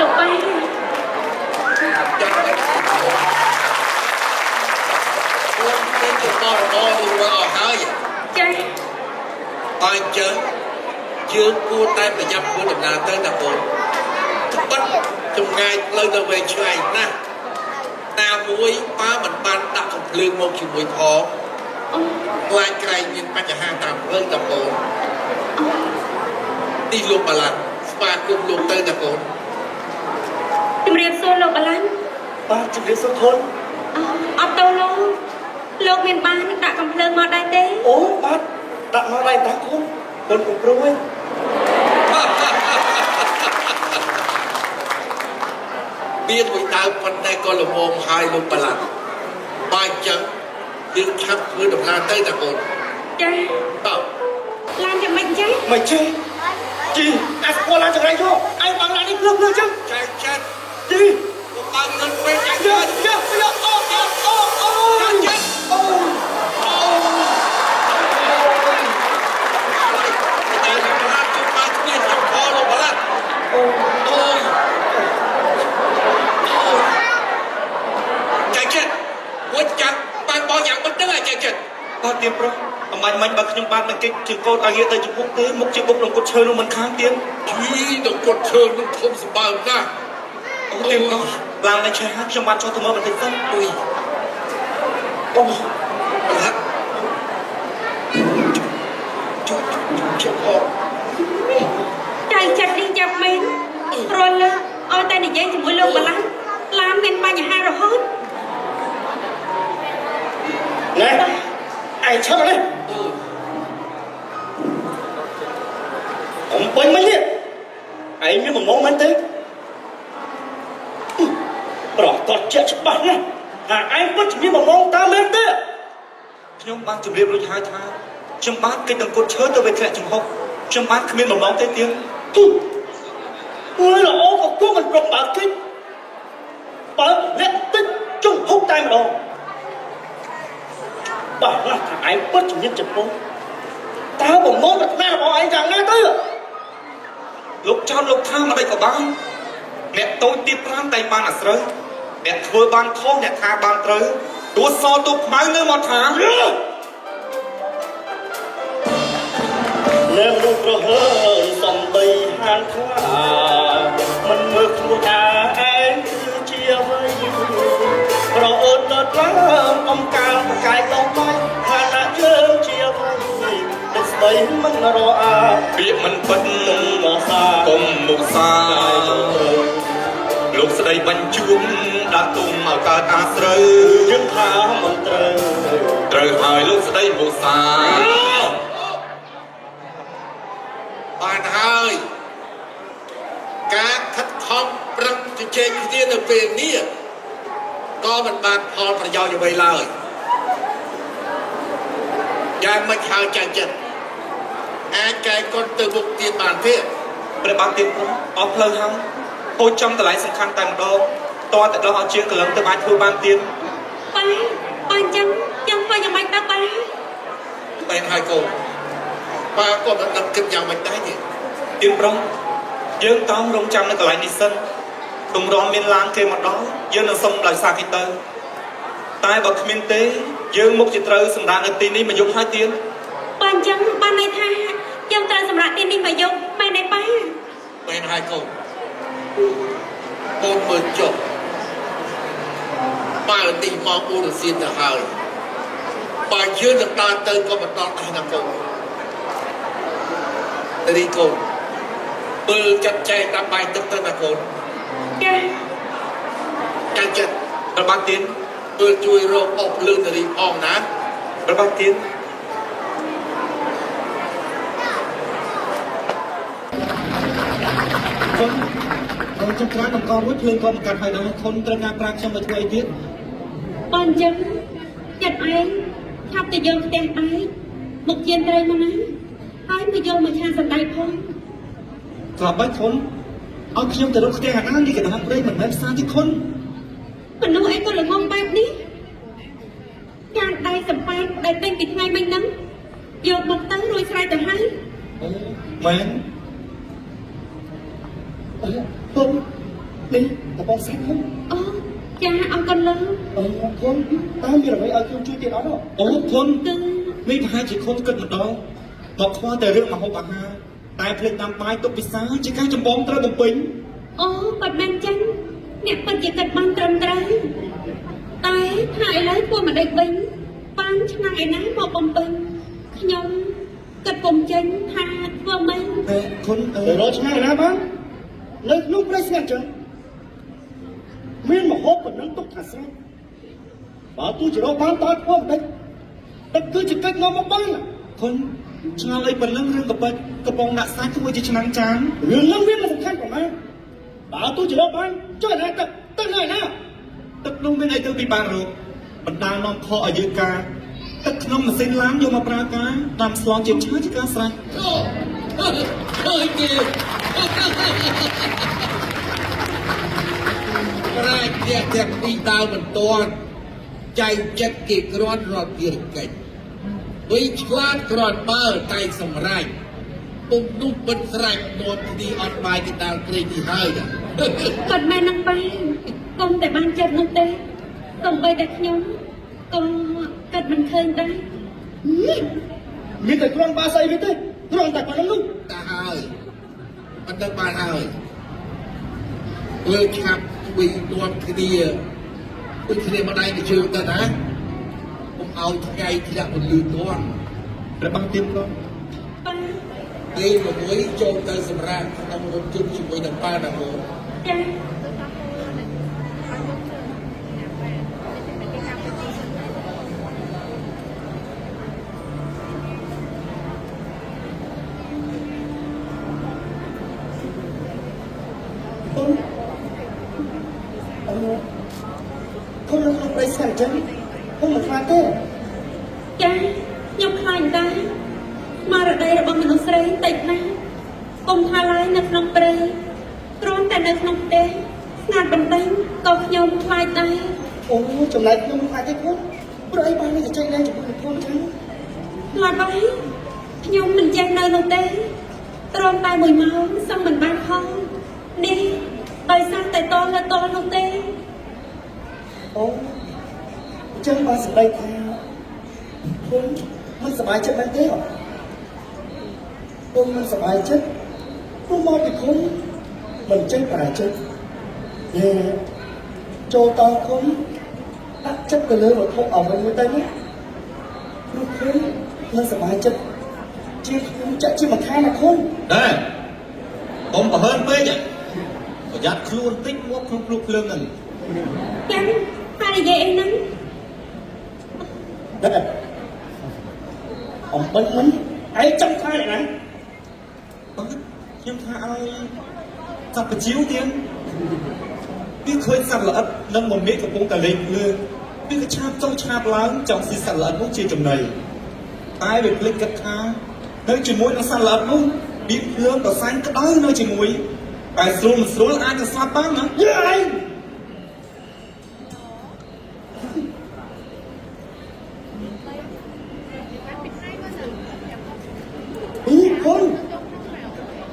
ទៅไป ខ្លួនទិញរបស់របររួចអស់ហើយ ចា៎ បើអញ្ចឹងយើងគួរតែប្រញាប់ធ្វើដំណើរទៅតាកូនត្បិតចម្ងាយផ្លូវទៅវែងឆ្ងាយណាស់ ណាមួយប៉ាមិនបានដាក់កំភ្លើងមកជាមួយផង អូ ខ្លាចក្រែងមានបញ្ហាតាមផ្លូវតកូននេះលោកបាឡាន់ស្វាគមន៍លោកទៅតកូន ជំរាបសួរលោកបាឡាន់ បាទជំរាបសួរធន អត់ទៅលោកលោកមានបានដាក់កំភ្លើងមកដែរទេ អូបាទដាក់មកដែរតាគុំគុនគុំព្រួយ មានមួយដើមប៉ុន្តែក៏ល្មមហើយលោកបាឡាន់បើអញ្ចឹងយើងឆាប់ធ្វើដំណើរទៅតកូន ចា តោះ ឡានយ៉ាងម៉េចចេះ មិនចេះជីអាស្គាល់ឡានចង្រៃយកឯងបងឡាននេះភ្លើងភ្លើងចឹង ចែកចិត្ត ជី កុំបើកលឿនពេកចែក យើ ចិត្ត យើយើអូអូអូអូ ចែកចិត្ត អូអូ តែលោកបាឡាន់ជុំបានគ្នាខ្ញុំខលោកបាឡាន់ អូ អូយអូយចែកចិត្តមួយចាំបានបងយ៉ាងមិនដឹងចែកចិត្ត បាទទៀនប្រុសអំបញ្ញមិញបើខ្ញុំបាននឹងគេជើងកូនឲ្យងាកទៅចំពុកទេមុខជាបុកនឹងគុតឈើនោះមិនខានទៀន ជីដល់គាត់ឈើនឹងធំសម្បើមណាស់ អូទៀនប្រុសឡើងនៅឆេះហើយខ្ញុំបានចុះទៅមើលបន្តិចសិន អុយ អូ បាឡាន់ជុំជុំអត់ ចៅចិត្តនេះចាប់មែនរាល់លើកឲ្យតែនិយាយជាមួយលោកបាឡាន់ឡានមានបញ្ហារហូត ណែឯងឈប់នេះអំពេញមិញនេះឯងមានបំណងមែនទេប្រកបជាក់ច្បាស់ណាស់ថាឯងពិតជាមានបំណងតាមមែនទេ ខ្ញុំបានជម្រាបរួចហើយថាខ្ញុំបានកិច្ចនឹងគុតឈើទៅវាធ្លាក់ចំហុកខ្ញុំបានគ្មានបំណងទេទៀន ទូអើយល្អក៏គង់មិនប្រកបើគិចបើលាក់តិចចុងហុកតែម្ដងបាទណាស់ថាឯងពិតជាមានចិត្តពុំតើបំណងប្រាថ្នារបស់ឯងយ៉ាងណាទៅ លោកចោតលោកថាមិនដេចក៏បានអ្នកតូចទៀតប្រាំតែងបានអាស្រូវអ្នកធ្វើបានខុសអ្នកថាបានត្រូវទោះសទោះខ្មៅនៅមកថា លើរូបប្រហើនសំដីហានខ្លាមិនមើលខ្លួនថាឯងគឺជាអ្វីប្រអូនដុតឡើងអំកាលប្រកាយដងដៃថាណាយើងជាអ្វីតែស្ដីមិនរអា ពាក្យមិនពិត នឹងមកសា កុំមុសាលោកស្ដីបញ្ជួងដាក់ទុំឲ្យកើតអាស្រូវ យើងថាមិនត្រូវ ត្រូវហើយលោកស្ដីមុសា បានហើយការខិតខំប្រឹងជជែកគ្នានៅពេលនេះក៏មិនបានផលប្រយោជន៍អ្វីឡើយយ៉ាងមិនហើយចែកចិត្តអាចកែកុនទៅមុខទៀតបានទេ ព្រះបាទទៀនព្រំអស់ផ្លូវហើយហូចចំកន្លែងសំខាន់តែម្ដងតើតែដោះឲ្យជាងកលឹងទៅអាចធ្វើបានទៀត ប៉ាប៉ាអញ្ចឹងចឹងធ្វើយ៉ាងម៉េចទៅប៉ា បែនហើយកូនប៉ាក៏មិនដឹងគិតយ៉ាងម៉េចដែរទេ ទៀនប្រុសយើងតោងរងចាំនៅកន្លែងនេះសិនទម្រាំមានឡានគេមកដល់យើងនឹងសុំដោយសារគេទៅតែបើគ្មានទេយើងមុខជាត្រូវសម្រាប់នៅទីនេះមកយប់ហើយទៀន ប៉ាអញ្ចឹងបានន័យថាយើងត្រូវសម្រាប់ទីនេះមកយកមែនទេប៉ា បែនហើយកូនកូនមើលចុះប៉ាទីមកអ៊ូរសៀនទៅហើយបើយើងនឹងដើរទៅក៏មិនដល់ដែរណាកូនរីកូនមើលចាត់ចែងតាមបាយទឹកទៅណាកូន ចា ចាច់ចិត្ត ព្រះបាទទៀន មើលជួយរកអស់ភ្លើងនារីផងណា ព្រះបាទទៀន ខុនដល់ចុងក្រោយបង្ករួចភ្លើងក៏បង្កាត់ហើយដែរខុនត្រូវការប្រាក់ខ្ញុំទៅធ្វើអីទៀត ប៉ាអញ្ចឹងចិត្តឯងឆាប់ទៅយកផ្ទះឯងមកជៀនត្រីមកណាហើយមកយកមកឆាសណ្តែកផង ក្លាប់បាច់ខុនឲ្យខ្ញុំទៅរកផ្ទះអាណានេះកណ្ដាលព្រៃមិនមែនផ្សារទេខុន មនុស្សអីក៏ល្ងងបែបនេះចានដៃសំប៉ែតដែលទិញពីថ្ងៃមិញហ្នឹងយកមកទៅរួចស្រេចទៅហើយ អូមែនអូពុំនេះតបងសាច់ខុន អូចាអរគុណលោក អូខុនតើមានអ្វីឲ្យខ្ញុំជួយទៀតអត់អូខុន គឺ នេះប្រហែលជាខុនគិតម្ដងមកខ្វល់តែរឿងម្ហូបអាហារតែភ្លេចតាមបាយទុកពិសាជាការចម្បងត្រូវបំពេញ អូបាត់មែនចឹងអ្នកពិតជាគិតបានត្រឹមត្រូវ តែថាឥឡូវធ្វើមិនដេចវិញបានឆ្នាំងឯណាមកបំពេញខ្ញុំគិតពុំចេញថាធ្វើម៉េច តែគុណអើ ទៅរកឆ្នាំងឯណាបាននៅក្នុងព្រៃស្ងាត់ចឹងមានមហូបប៉ុណ្ណឹងទុកថាស្រេចបើទោះជារកបានតើធ្វើមិនដេចទឹកគឺជាកិច្ចនាំមកបាន គុណឆ្ងល់អីប៉ុណ្ណឹងរឿងកប៉ិចកំប៉ុងដាក់សាច់ធ្វើជាឆ្នាំងចាន រឿងហ្នឹងវាមិនសំខាន់ប៉ុន្មានបើទោះជារកបានចុះឯណាទឹកទឹកនៅឯណា ទឹកនោះមានអីទៅពិបាករកបណ្ដាលនាំខកឲ្យយើងការទឹកក្នុងម៉ាស៊ីនឡានយកមកប្រើការតាមស្លងជាឆាជាការស្រេច អូឃើញទេប្រាជ្ញអ្នកទាំងពីរដើរមិនទាន់ចែកចិត្តគេគ្រាន់រត់ភារកិច្ចវិញឆ្លាតគ្រាន់បើតែសម្រេចពុំនោះមិនស្រេចនាំគ្នាអត់បាយកណ្ដាលព្រៃនេះហើយណា គាត់មែននឹងបានកុំតែបានចិត្តនោះទេសំបីតែខ្ញុំក៏គិតមិនឃើញដែរ មានតែគ្រាន់បើស្អីវាទេគ្រាន់តែប៉ុណ្្នឹងនោះ តាហើយមិនដឹងបានហើយលើឆាប់វិញនាំគ្នាដូចគ្នាម្ដាយទៅជើងទៅណាកុំឲ្យថ្ងៃធ្លាក់ពន្លឺទាន់ ព្រះបាទទៀមក៏ ប៉ា គេមួយចូលទៅសម្រាប់ក្នុងរថយន្តជាមួយនឹងប៉ាណាកូ ចា គុណអឺគុណនៅក្នុងព្រៃស្ងាត់ចឹងគុណមិនខ្លាចទេ ចាខ្ញុំខ្លាចដែរស្មារតីរបស់មនុស្សស្រីតិចណាស់កុំថាឡើយនៅក្នុងព្រៃគ្រាន់តែនៅក្នុងផ្ទះស្ងាត់បន្តិចក៏ខ្ញុំខ្លាចដែរ អូចំណែកខ្ញុំមិនខ្លាចទេគុណព្រោះអីបាននេះจะចេញលែងជាមួយនឹងគុណចឹង ខ្លាចហើយខ្ញុំមិនចេះនៅនោះទេត្រឹមតែមួយម៉ោងសឹងមិនបានផងនេះដោយសារតែតលើតនោះទេ អូអញ្ចឹងបានសម្ដីថាគុណមិនសប្បាយចិត្តមែនទេគុណមិនសប្បាយចិត្តព្រោះមកពីគុណមិនចេះប្រចិត្តយេចូលតគុណដាក់ចិត្តទៅលើវត្ថុអ្វីមួយទៅនេះព្រោះគុណមិនសប្បាយចិត្តជាខ្ញុំចាក់ជាមិនខានណាគុណ ដែរកុំប្រហើនពេកប្រយ័ត្នខ្លួនតិចមកក្នុងភ្លុកភ្លើងហ្នឹង ចាំតែនិយាយអីហ្នឹង ដែរអំបិចមិនឯងចង់ថាអ្នកណា បាទខ្ញុំថាឲ្យសត្វប្រជីវទៀតវាឃើញសត្វល្អិតនិងមមាចកំពុងតែលេងភ្លើងវាក៏ឆាបចុះឆាបឡើងចង់ស៊ីសត្វល្អិតនោះជាចំណីតែវាភ្លេចគិតថានៅជាមួយនឹងសត្វល្អិតនោះមានភ្លើងដ៏សែនក្តៅនៅជាមួយតែស្រួលមិនស្រួលអាចនឹងស្លាប់បានណា យេឯងអីគុណ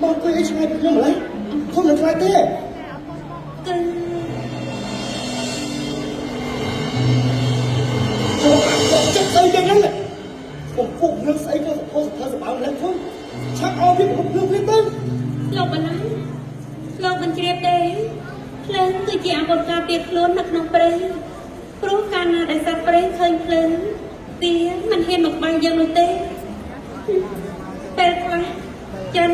មកអង្គុយអីឆ្ងាយពីខ្ញុំម្ល៉េះគុណមិនខ្លាចទេ គឺ ចូលអាកចិត្តស្អីយ៉ាងហ្នឹងកុំពុករឿងស្អីក៏សភោសភើសម្បើម្ល៉េះគុណឆាប់ឲ្យវាពុករឿងវាទៅ លោកបណ្ណាលោកមិនជ្រាបទេភ្លើងគឺជាអាវុធការពារខ្លួននៅក្នុងព្រៃព្រោះកាលណាដែលសត្វព្រៃឃើញភ្លើងវាមិនហ៊ានមកបាញ់យើងនោះទេពេលខ្លះចិន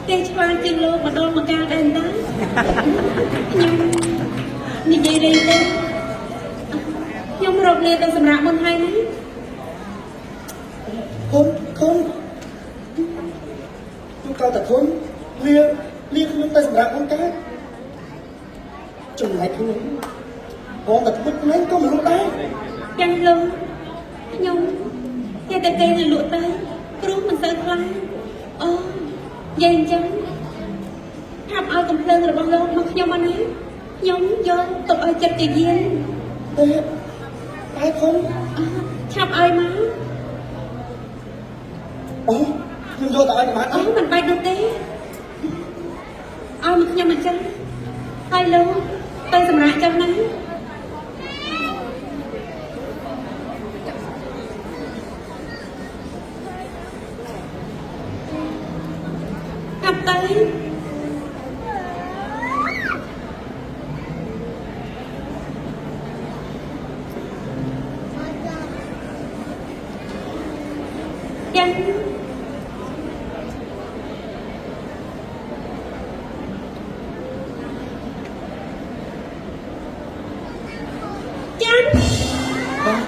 គេឆ្លាតជាងលោកម្ដងម្កាលដែរតាខ្ញុំនិយាយលេងទេខ្ញុំរកលាទៅសម្រាប់មុនហើយណា គុណគុណទូកៅតាគុណលាលាខ្ញុំទៅសម្រាប់មុនកើតចំណែកខ្ញុំបងតែធ្មត់ខ្លួនក៏មិនលក់ដែរ ចាស់លោកខ្ញុំចេះតែគេនឹងលក់ទៅព្រោះមិនសូវខ្លាចអូនិយាយអញ្ចឹងថាប់ឲ្យកំភ្លើងរបស់លោកមកខ្ញុំអត់ណាខ្ញុំយកទុកឲ្យចិត្តគេយាន តែតែគុណ អ่าឆាប់ឲ្យមក អូខ្ញុំយកទៅឲ្យបានអត់ អូមិនបាច់នោះទេឲ្យមកខ្ញុំអញ្ចឹងហើយលោកទៅសម្រាប់ចឹងណាកាប់ទៅ ចិន ចិន បាទ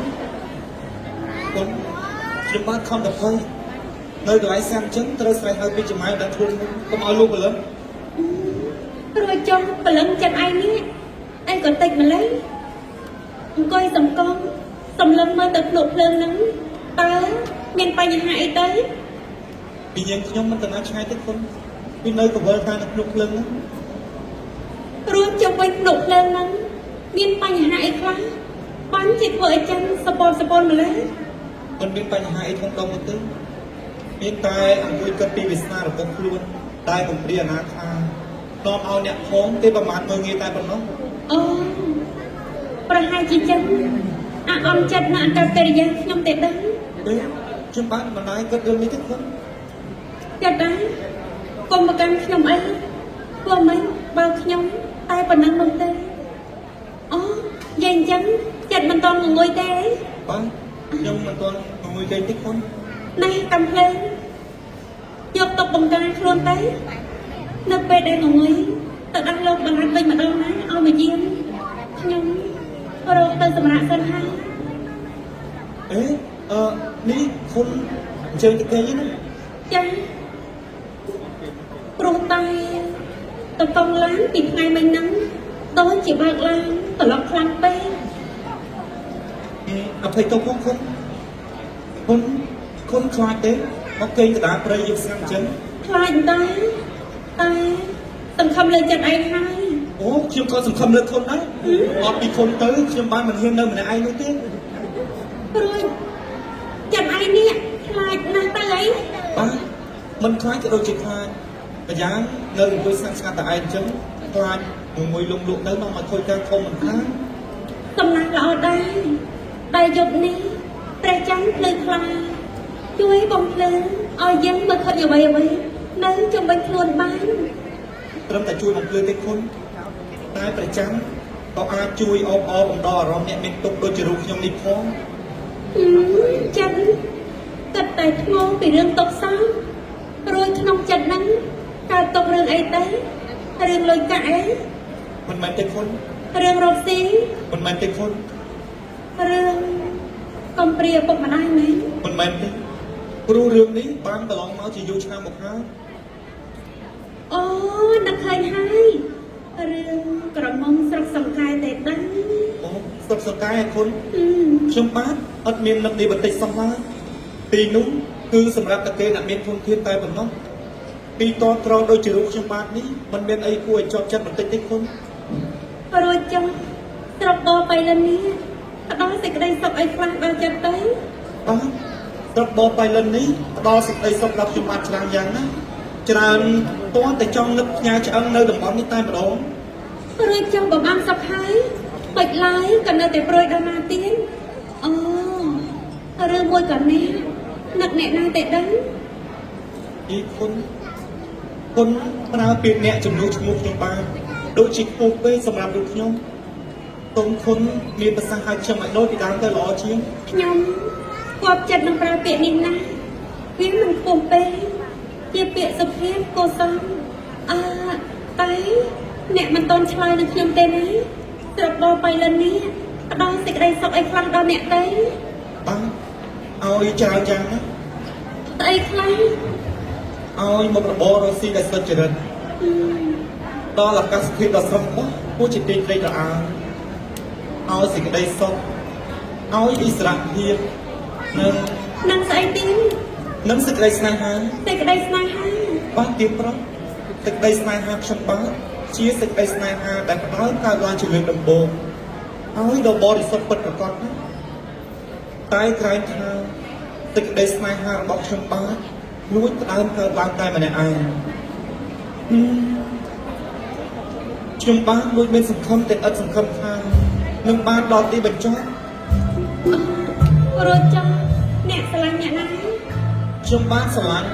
គុណខ្ញុំបាទខំតភ័យនៅកន្លែងសាំចឹងត្រូវស្រែកហៅពីចម្ងាយដល់ខ្លួនកុំឲ្យលោកព្រលឹម រួចចុះព្រលឹងចិត្តឯងនេះឯងក៏តិចម្លេះអង្គុយសំកងសំលឹងមើលទៅភ្លក់ភ្លើងហ្នឹងតើមានបញ្ហាអីទៅ ពីញ៉ាំខ្ញុំមិនទៅណាឆ្ងាយទេគុណពីនៅកវលតាមនៅភ្លុកភ្លើងហ្នឹង រួចចុះវិញភ្លក់ភ្លើងហ្នឹងមានបញ្ហាអីខ្លះបានជាធ្វើឲ្យចិនសពតសពតម្លេះ មិនមានបញ្ហាអីធំដុំនោះទេមានតែអង្គុយគិតពីវាសនារបស់ខ្លួនតែកំព្រាអនាថានាំឲ្យអ្នកផងទេប្រមាថមើលងាយតែប៉ុណ្ណោះ អូប្រហែលជាចិនអាអន់ចិត្តណាស់អន្តកិរិយាខ្ញុំទេដឹង ទេខ្ញុំបានមិនដែរគិតរឿងនេះទេគុណ ចិត្តដែរកុំប្រកាន់ខ្ញុំអីធ្វើមិនបើខ្ញុំតែប៉ុណ្ណឹងនោះទេអូយាយអញ្ចឹងចិត្តមិនតន់ងងុយទេ បាទខ្ញុំមិនទាន់ងងុយគេទេគុណ ណែកំភ្លេងយកទុកបង្ការខ្លួនទៅនៅពេលដែលងងុយទៅដល់លោកបន្លាត់វិញម្ដងណាឲ្យមកយាមខ្ញុំរកទៅសម្រាប់សិនហើយ អេអឺនេះគុណអញ្ជើញទៅគេណា ចាព្រោះតែតកង់ឡានពីថ្ងៃមិញហ្នឹងដូចជាបើកឡានត្រឡប់ខ្លាំងពេក អភ័យទោសផងគុណគុណគុណខ្លាចទេមកគេងកណ្ដាលព្រៃយកស្ងាត់អញ្ចឹង ខ្លាចដែរតែសង្ឃឹមលើចិត្តឯងហើយ អូខ្ញុំក៏សង្ឃឹមលើគុណដែរអត់ពីគុណទៅខ្ញុំបានមិនហ៊ាននៅម្នាក់ឯងនោះទេ រួចចិត្តឯងនេះខ្លាចណាស់ទៅអី បាទមិនខ្លាចក៏ដូចជាខ្លាចម្យ៉ាងនៅអង្គុយស្ងាត់ស្ងាត់តែឯងអញ្ចឹងខ្លាចមួយលងលក់ទៅនាំឲ្យខូចការធំមិនខាន សំណាងល្អដែរដែលយប់នេះព្រះច័ន្ទភ្លឺខ្លាជួយបំភ្លឺឲ្យយើងមើលឃើញអ្វីអ្វីនៅជុំវិញខ្លួនបាន ត្រឹមតែជួយបំភ្លឺទេគុណតែប្រចាំក៏អាចជួយអបអរបំដអារម្មណ៍អ្នកមានទុកដូចជារូបខ្ញុំនេះផង ចិត្តគិតតែថ្មពីរឿងຕົកសោះរួចក្នុងចិត្តហ្នឹងកើតຕົករឿងអីទៅរឿងលុយកាក់អី មិនមែនទេគុណ រឿងរកស៊ី មិនមែនទេគុណ រឿងកំព្រាឪពុកម្ដាយមែន មិនមែនទេព្រោះរឿងនេះបានកន្លងមកជាយូរឆ្នាំមកហើយ អូនឹកឃើញហើយរឿងក្រមុំស្រុកសង្កែទេដឹង អូស្រុកសង្កែគុណខ្ញុំបាទអត់មាននឹកនេះបន្តិចសោះឡើយទីនោះគឺសម្រាប់តែគេអ្នកមានធនធានតែប៉ុណ្ណោះពីតត្រដូចជារូបខ្ញុំបាទនេះមិនមានអីគួរឲ្យជាប់ចិត្តបន្តិចទេគុណ រួចចុះស្រុកបបៃលិននេះផ្ដល់សេចក្តីសុខអីខ្លះដល់ចិត្តទៅ បាទស្រុកបបៃលិននេះផ្ដល់សេចក្តីសុខដល់ខ្ញុំបាទច្រើនយ៉ាងណាច្រើនតន់តែចង់នឹកផ្ញើឆ្អឹងនៅតំបន់នេះតែម្ដង រួចចុះបំអាំសុខហើយបាច់ឡើយក៏នៅតែព្រួយដល់ណាទៀតអូរឿងមួយក៏នេះនឹកអ្នកណាទេដឹង អីគុណគុណប្រើពាក្យអ្នកជំនួសឈ្មោះខ្ញុំបានដូចជាខ្ពស់ពេកសម្រាប់រូបខ្ញុំសូមគុណមានប្រសាសន៍ឲ្យខ្ញុំឲ្យដូចពីដើមទៅល្អជាង ខ្ញុំគប់ចិត្តនឹងប្រើពាក្យនេះណាស់វាមិនខ្ពស់ពេកជាពាក្យសុភាពកុសលអើតែអ្នកមិនតន់ឆ្លើយនឹងខ្ញុំទេណាស្រុកបបៃលិននេះផ្ដល់សេចក្តីសុខអីខ្លះដល់អ្នកទៅ បាទឲ្យច្រើនយ៉ាងណា ស្អីខ្លះ ឲ្យមុខរបររកស៊ីដែលសុចរិតដល់អាកាសធាតុដ៏ស្រស់បោះគួរជាទីត្រេកត្រអាលឲ្យសេចក្តីសុខឲ្យអិសរភាពនិង ស្អីទៀត និងសេចក្តីស្នេហា សេចក្តីស្នេហា បាទទៀតប្រុសសេចក្តីស្នេហាខ្ញុំបាទជាសេចក្តីស្នេហាដែលផ្ដើមកើតឡើងជាលើកដំបូងឲ្យដ៏បរិសុទ្ធពិតប្រាកដណាស់តែក្រែងថាសេចក្តីស្នេហារបស់ខ្ញុំបាទលួចផ្ដើមកើតឡើងតែម្នាក់ឯងខ្ញុំបាទលួចមានសង្ឃឹមតែឥតសង្ឃឹមថានឹងបានដល់ទីបញ្ចប់ រួចចុះអ្នកស្រឡាញ់អ្នកណា ខ្ញុំបាទស្រឡាញ់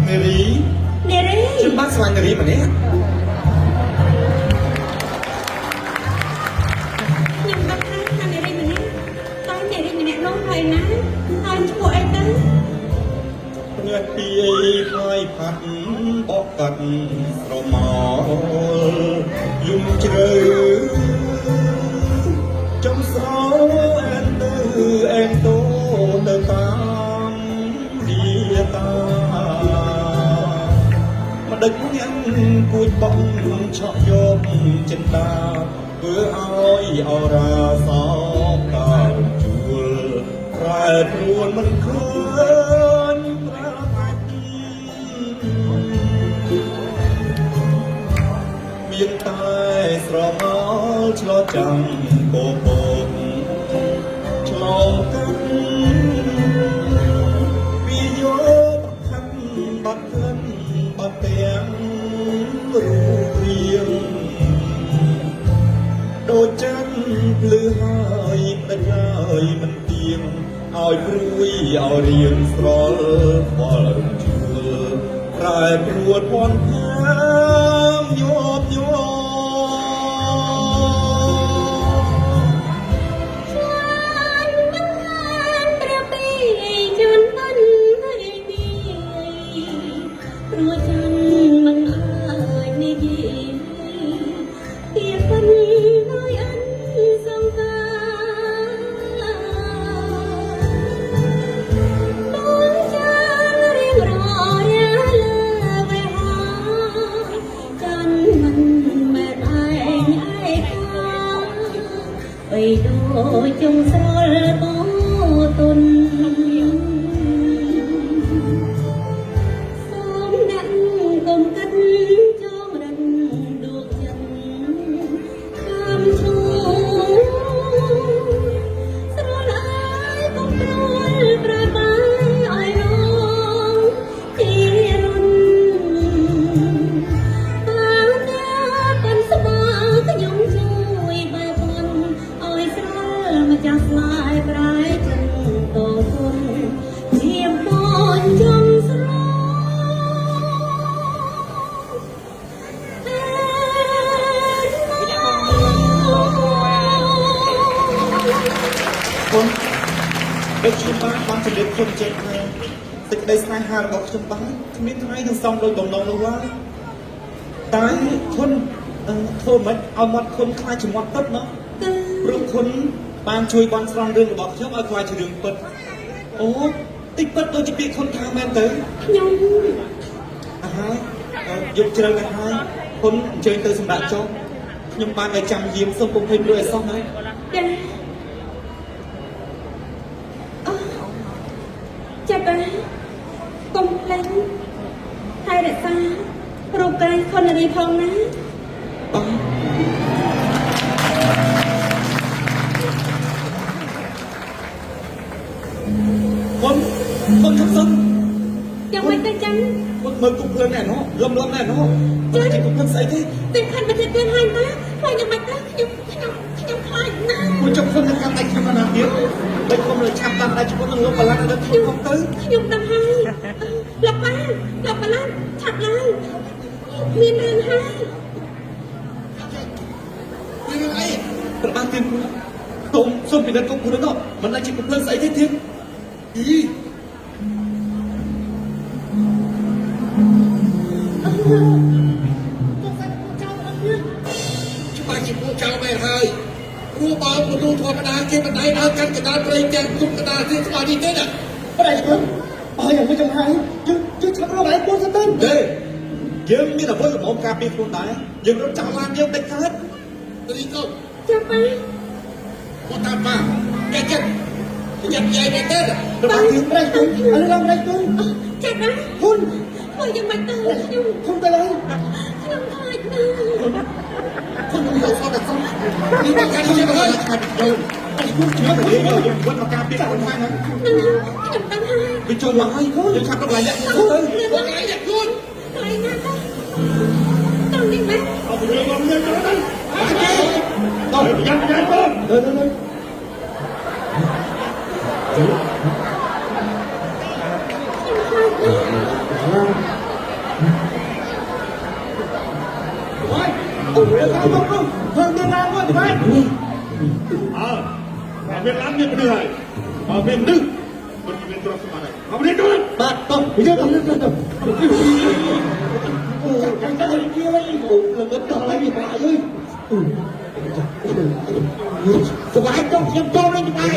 នារី នារី ខ្ញុំបាទស្រឡាញ់នារីម្នាក់ ខ្ញុំដឹងថានារីម្នាក់តែនារីម្នាក់នោះហើយណាហើយឈ្មោះអីទៅ ប្រេះពីផាយផាត់បកកាត់ស្រមោលយំជ្រៅចំស្រអែនទៅអែនតូទៅតាមរាតា ម្ដេចញ៉ាំគួចបងឆក់យកចិន្តាធ្វើឲ្យអរាសោកតាជួលប្រែព្រួនមិនឃើញប្រាបាច់មានតែស្រមោលឆ្លោះចាំកពកឆ្លងកាត់ពីយកខំបាត់ក្លិនបាត់ទាំងរូបរាងដូចច័ន្ទភ្លឺហើយផ្ដាច់ហើយមិនទៀងឲ្យព្រួយឲ្យរៀងស្រល់ខ្វល់រំជួលប្រែព្រួលភ័ន្តខាមញាប់ញ័រ ចានមិនបានព្រះពីជន់មិនរីពីព្រោះចានមិនអាចនិយាយពីពិនដោយអិនសង្ការដួងចានរៀងររាលើវេហាចានមិនមែនឯងឯកា បីដូចចុងស្រលបទុនសូមដាក់គុំគិតចងរិនដួងចិត្តតាមឈូស្រលអើយគុំព្រួលប្របាយឲ្យរងជារុន បាតាប៉ិនស្បាខ្ញុំជួយបែបនឲ្យស្រលម្ចាស់ស្នេហ៍ប្រែចិនតគុណជាបនចំស្រ គុណដូចខ្ញុំបានបានជម្រាបគុណចេះថាសេចក្តីស្នេហារបស់ខ្ញុំបានគ្មានថ្ងៃនឹងសមដោយបំណងនោះឡើយតែគុណធ្វើមិនឲ្យមាត់គុណខ្លាចជាមាត់ពិតណោះ គឺ ព្រោះគុណបានជួយបន់ស្រន់រឿងរបស់ខ្ញុំឲ្យខ្លាចជារឿងពិតអូតិចពិតដូចជាពាក្យគុណថាមែនទៅ ខ្ញុំ អាហើយយប់ជ្រៅណាស់ហើយគុណអញ្ជើញទៅសម្រាប់ចុះខ្ញុំបានតែចាំយាមសូមពុំភ័យព្រួយឲ្យសោះណា ចាអូចាប់បាកុំភ្លេចហើយរក្សារូបកាយខុននារីផងណា បាទគុណគុណខំសិន យ៉ាងម៉េចទៅចឹង គុណមើលគុកភ្លើងណែនោះលំលំណែនោះមិនជាគុកភ្លើងស្អីទេ តែខិនប្រទេសទៀតហើយតាខ្លាចយ៉ាងម៉េចទៅខ្ញុំខ្ញុំខ្ញុំខ្លាចណាស់ គួរចុះគុណនឹងកាន់ដៃខ្ញុំណាទៀតដៃគុំលើឆាប់តាមដៃជប៉ុននឹងលោកបលាន់ដល់ខ្ញុំទៅ ខ្ញុំដឹងហើយលោកប៉ាលោកប៉ាឡាន់ឆាប់ឡើងមានរឿងហើយ មានរឿងអី ប្របានទៀនគុំសូមពិនិត្យគុកភ្លើងនោះមិនដឹងជាគុកភ្លើងស្អីទេទៀន អីច្បាស់ជាពួកចៅមែនហើយព្រោះបើមនុស្សធម្មតាគេមិនដៃដើរកាន់កណ្ដាលព្រៃទាំងគុំកណ្ដាលទៀតស្គាល់នេះទេណា ប្រែគុណបើយ៉ាងមិនចំហើយយើងយើងឆាប់រកឯងពួនសិនទៅ ទេយើងមានអ្វីល្មមការពារខ្លួនដែរយើងរត់ចោលឡានយើងដាច់កើត រីកូន ចាំប៉ា មកតាមប៉ាតែចិត្តចិត្តយាយមែនទេ ប្របានទៀន ប្រែគុណឥឡូវឡើងប្រែគុណ ចាប់ណា គុណ ធ្វើយ៉ាងម៉េចទៅខ្ញុំ គុណទៅហើយ ខ្ញុំខ្លាចណាស់ គុណនឹងយកសតតែសុំនេះមកកាន់ចិត្តហើយ យើងយើងយើងវត្តមកការពារខ្លួនដែរណា នឹងខ្ញុំដឹងហើយ វាចូលមកហើយយើងឆាប់រកកន្លែងលាក់ខ្លួនទៅ កន្លែងអ្នកខ្លួន កន្លែងណាទៅត្រង់នេះមែន អត់យើងមកមានទៅទៅដល់យ៉ាងយ៉ាងទៅ ទៅទៅ ខ្ញុំខ្លាចណាស់ អូរឿងទៅទៅទៅមានឡានមួយបែប អើបើមានឡានមានមនុស្សហើយបើមានមនុស្សមិនមានទ្រព្យ មកនេះទៅ បាទតោះទៅទៅទៅអូចាំទៅជាអីអូលងឹតដល់ហើយវាបាក់អើយសบายចុះខ្ញុំចូលនឹងសบาย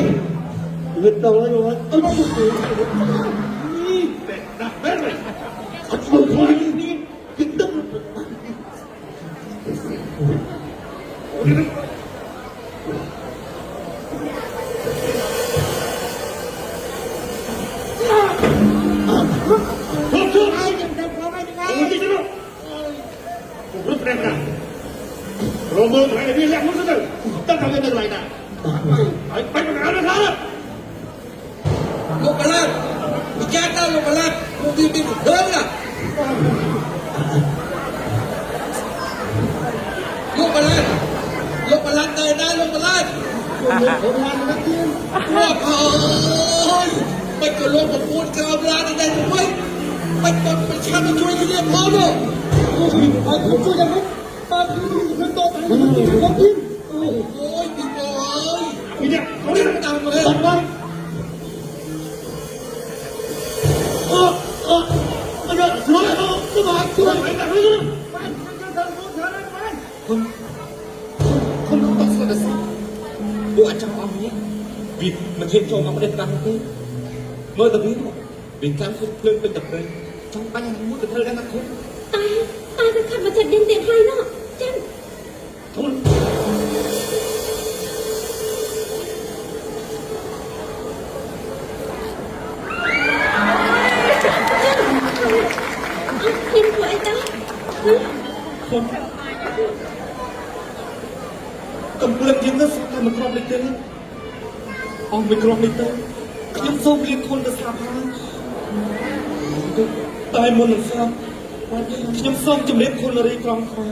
ងឹតដល់ហើយអើនេះ ដាក់បែរ អត់ធ្វើខ្លួននេះគិតទឹក ទៅទៅ ហើយខ្ញុំទៅផងហើយថ្ងៃ អូទីទៅរត់ប្រែណារមើលកន្លែងនេះលាក់មុនទៅទៅទៅទៅកន្លែងណាហើយបាច់មកអត់ណា លោកប្រឡាត់ពិចារណាលោកប្រឡាត់ពួកវាមានកំភើណាលោកប្រឡាត់លោកប្រឡាត់ទៅណាលោកប្រឡាត់ ខ្ញុំឡានណាទៀត លោកអើយមិនក៏លោកប្រពន្ធក្រោមឡាននេះទៅវិញមិនក៏ប្រឆាំងជួយគ្នាផងនោះ អូហើយខ្ញុំជួយយ៉ាងម៉េចបាទគឺខ្ញុំតតែខ្ញុំទៀតអូ អូយពីបងអើយ ពីនេះទៅនេះ តាមមក បាត់ហើយអូអូអរស្រួលអូសบายជួយ បានទៅទៅទៅបាន គុណគុណតស្ដាប់ពួកអាចចាំអស់នេះវាមិនហ៊ានចូលមកប្រទេសតាមទេមើលទៅវាវាចាំគុំភ្លើងពេញតែព្រៃចង់បាញ់មួយក៏ត្រូវដែរណាគុណ តែតែវាខាត់មកចិត្តយើងទៀតហើយណោះចាំ គុណ ខ្ញុំធ្វើអីទៅ គុណកំភ្លឹងយើងទៅស្តែមួយគ្រាប់នេះទេអស់មួយគ្រាប់នេះទៅខ្ញុំសូមលាគុណទៅស្លាប់ហើយតែមុននឹងស្លាប់ខ្ញុំសូមជម្រាបគុណនារីក្រំខ្វះ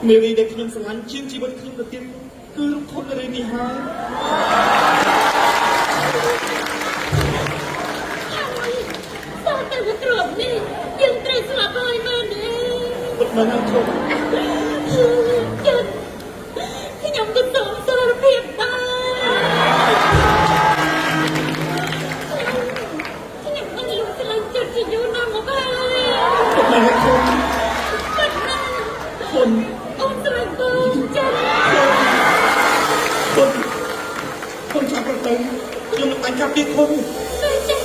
នារីដែលខ្ញុំស្រឡាញ់ជាងជីវិតខ្ញុំទៅទៀតគឺរូបគុណនារីនេះហើយ សោះតែមួយគ្រាប់នេះយើងត្រូវស្លាប់ហើយមែនទេ ពិតមែនហើយគុណ ចិត្តខ្ញុំក៏សូមសារភាពដែរខ្ញុំមិនលុបស្លាញ់ចិត្តជាយូរណាស់មកហើយ ពិតមែនហើយគុណ ពិតណាស់ គុណ អូនស្លាញ់បងចិត្ត គុណគុណចាប់ប្រទៅខ្ញុំនឹងបាញ់ចាប់ទៀតគុណ តែចិត្ត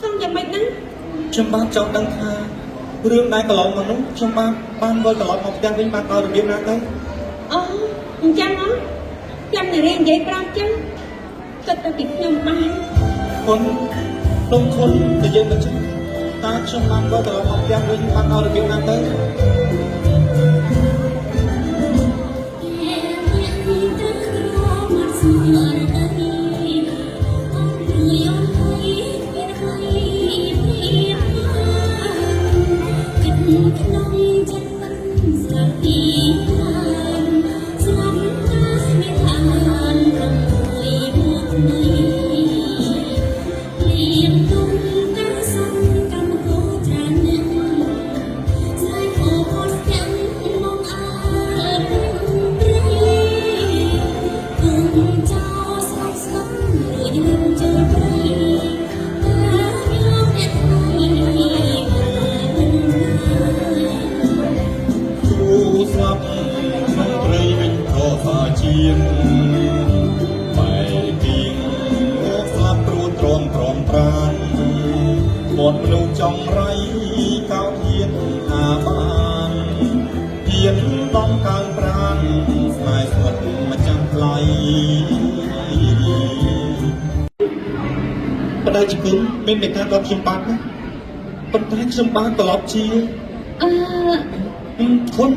ចង់យ៉ាងម៉េចហ្នឹង ខ្ញុំបានចង់ដឹងថារឿងដែលកន្លងមកនោះខ្ញុំបានបានវិលត្រឡប់មកផ្ទះវិញបានដោយរបៀបណាទៅ អូអញ្ចឹងហ៎ចាំនារីនិយាយប្រាប់ចឹងគិតទៅពីខ្ញុំបាន គុណគុណគុណនិយាយមកចឹងតើខ្ញុំបានវិលត្រឡប់មកផ្ទះវិញបានដោយរបៀបណាទៅ ក្នុងចិត្តមិនស្លាប់ពីខានស្លាប់តាមានឋានរំមួយមកនេះលៀមទុំតាសំកម្មកោត្រានឹងស្រាយខោខត់ទាំងមកអើព្រៃគង់ចោលស្លាប់ស្លាប់រួចនឹងចូលព្រៃតាយកអ្នកថ្មីមិនហើយ គ្រូស្លាប់ក្នុងព្រៃវិញប្រសាជាងបែកពីងមកស្លាប់ព្រោះទ្រាំទ្រាំប្រានមាត់មនុស្សចង់រៃកោធានអាបានហ៊ានដំកើងប្រានស្នេហ៍ស្និទ្ធម្ចាស់ថ្លៃ បដិជគុណមានមេត្តាដល់ខ្ញុំបានណាប៉ុន្តែខ្ញុំបានត្រឡប់ជា អឺ គុណ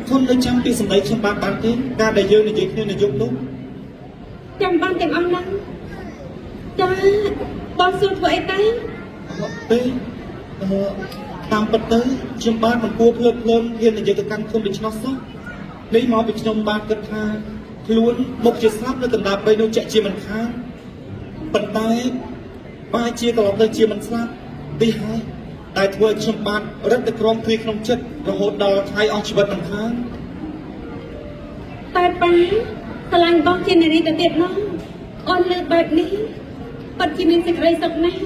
គុណនៅចាំពីសម្ដីខ្ញុំបានបានទេការដែលយើងនិយាយគ្នានៅយប់នោះ ចាំបានទាំងអស់ហ្នឹងចាបងសួរធ្វើអីទៅ ទេអឺតាមពិតទៅខ្ញុំបានមិនគួរភ្លើតភ្លើនហ៊ាននិយាយទៅកាន់គុណដូច្នោះសោះនេះមកពីខ្ញុំបានគិតថាខ្លួនមុខជាស្លាប់នៅកណ្ដាលព្រៃនោះជាក់ជាមិនខានប៉ុន្តែបែរជាត្រឡប់ទៅជាមិនស្លាប់នេះហើយ ដែលធ្វើឲ្យខ្ញុំបាទរឹតតែក្រំគ្រាក្នុងចិត្តរហូតដល់ថ្ងៃអស់ជីវិតមិនខាន តែប៉ាស្រឡាញ់បងជានារីទៅទៀតនោះអូនលើបែបនេះពិតជាមានសេចក្តីសុខណាស់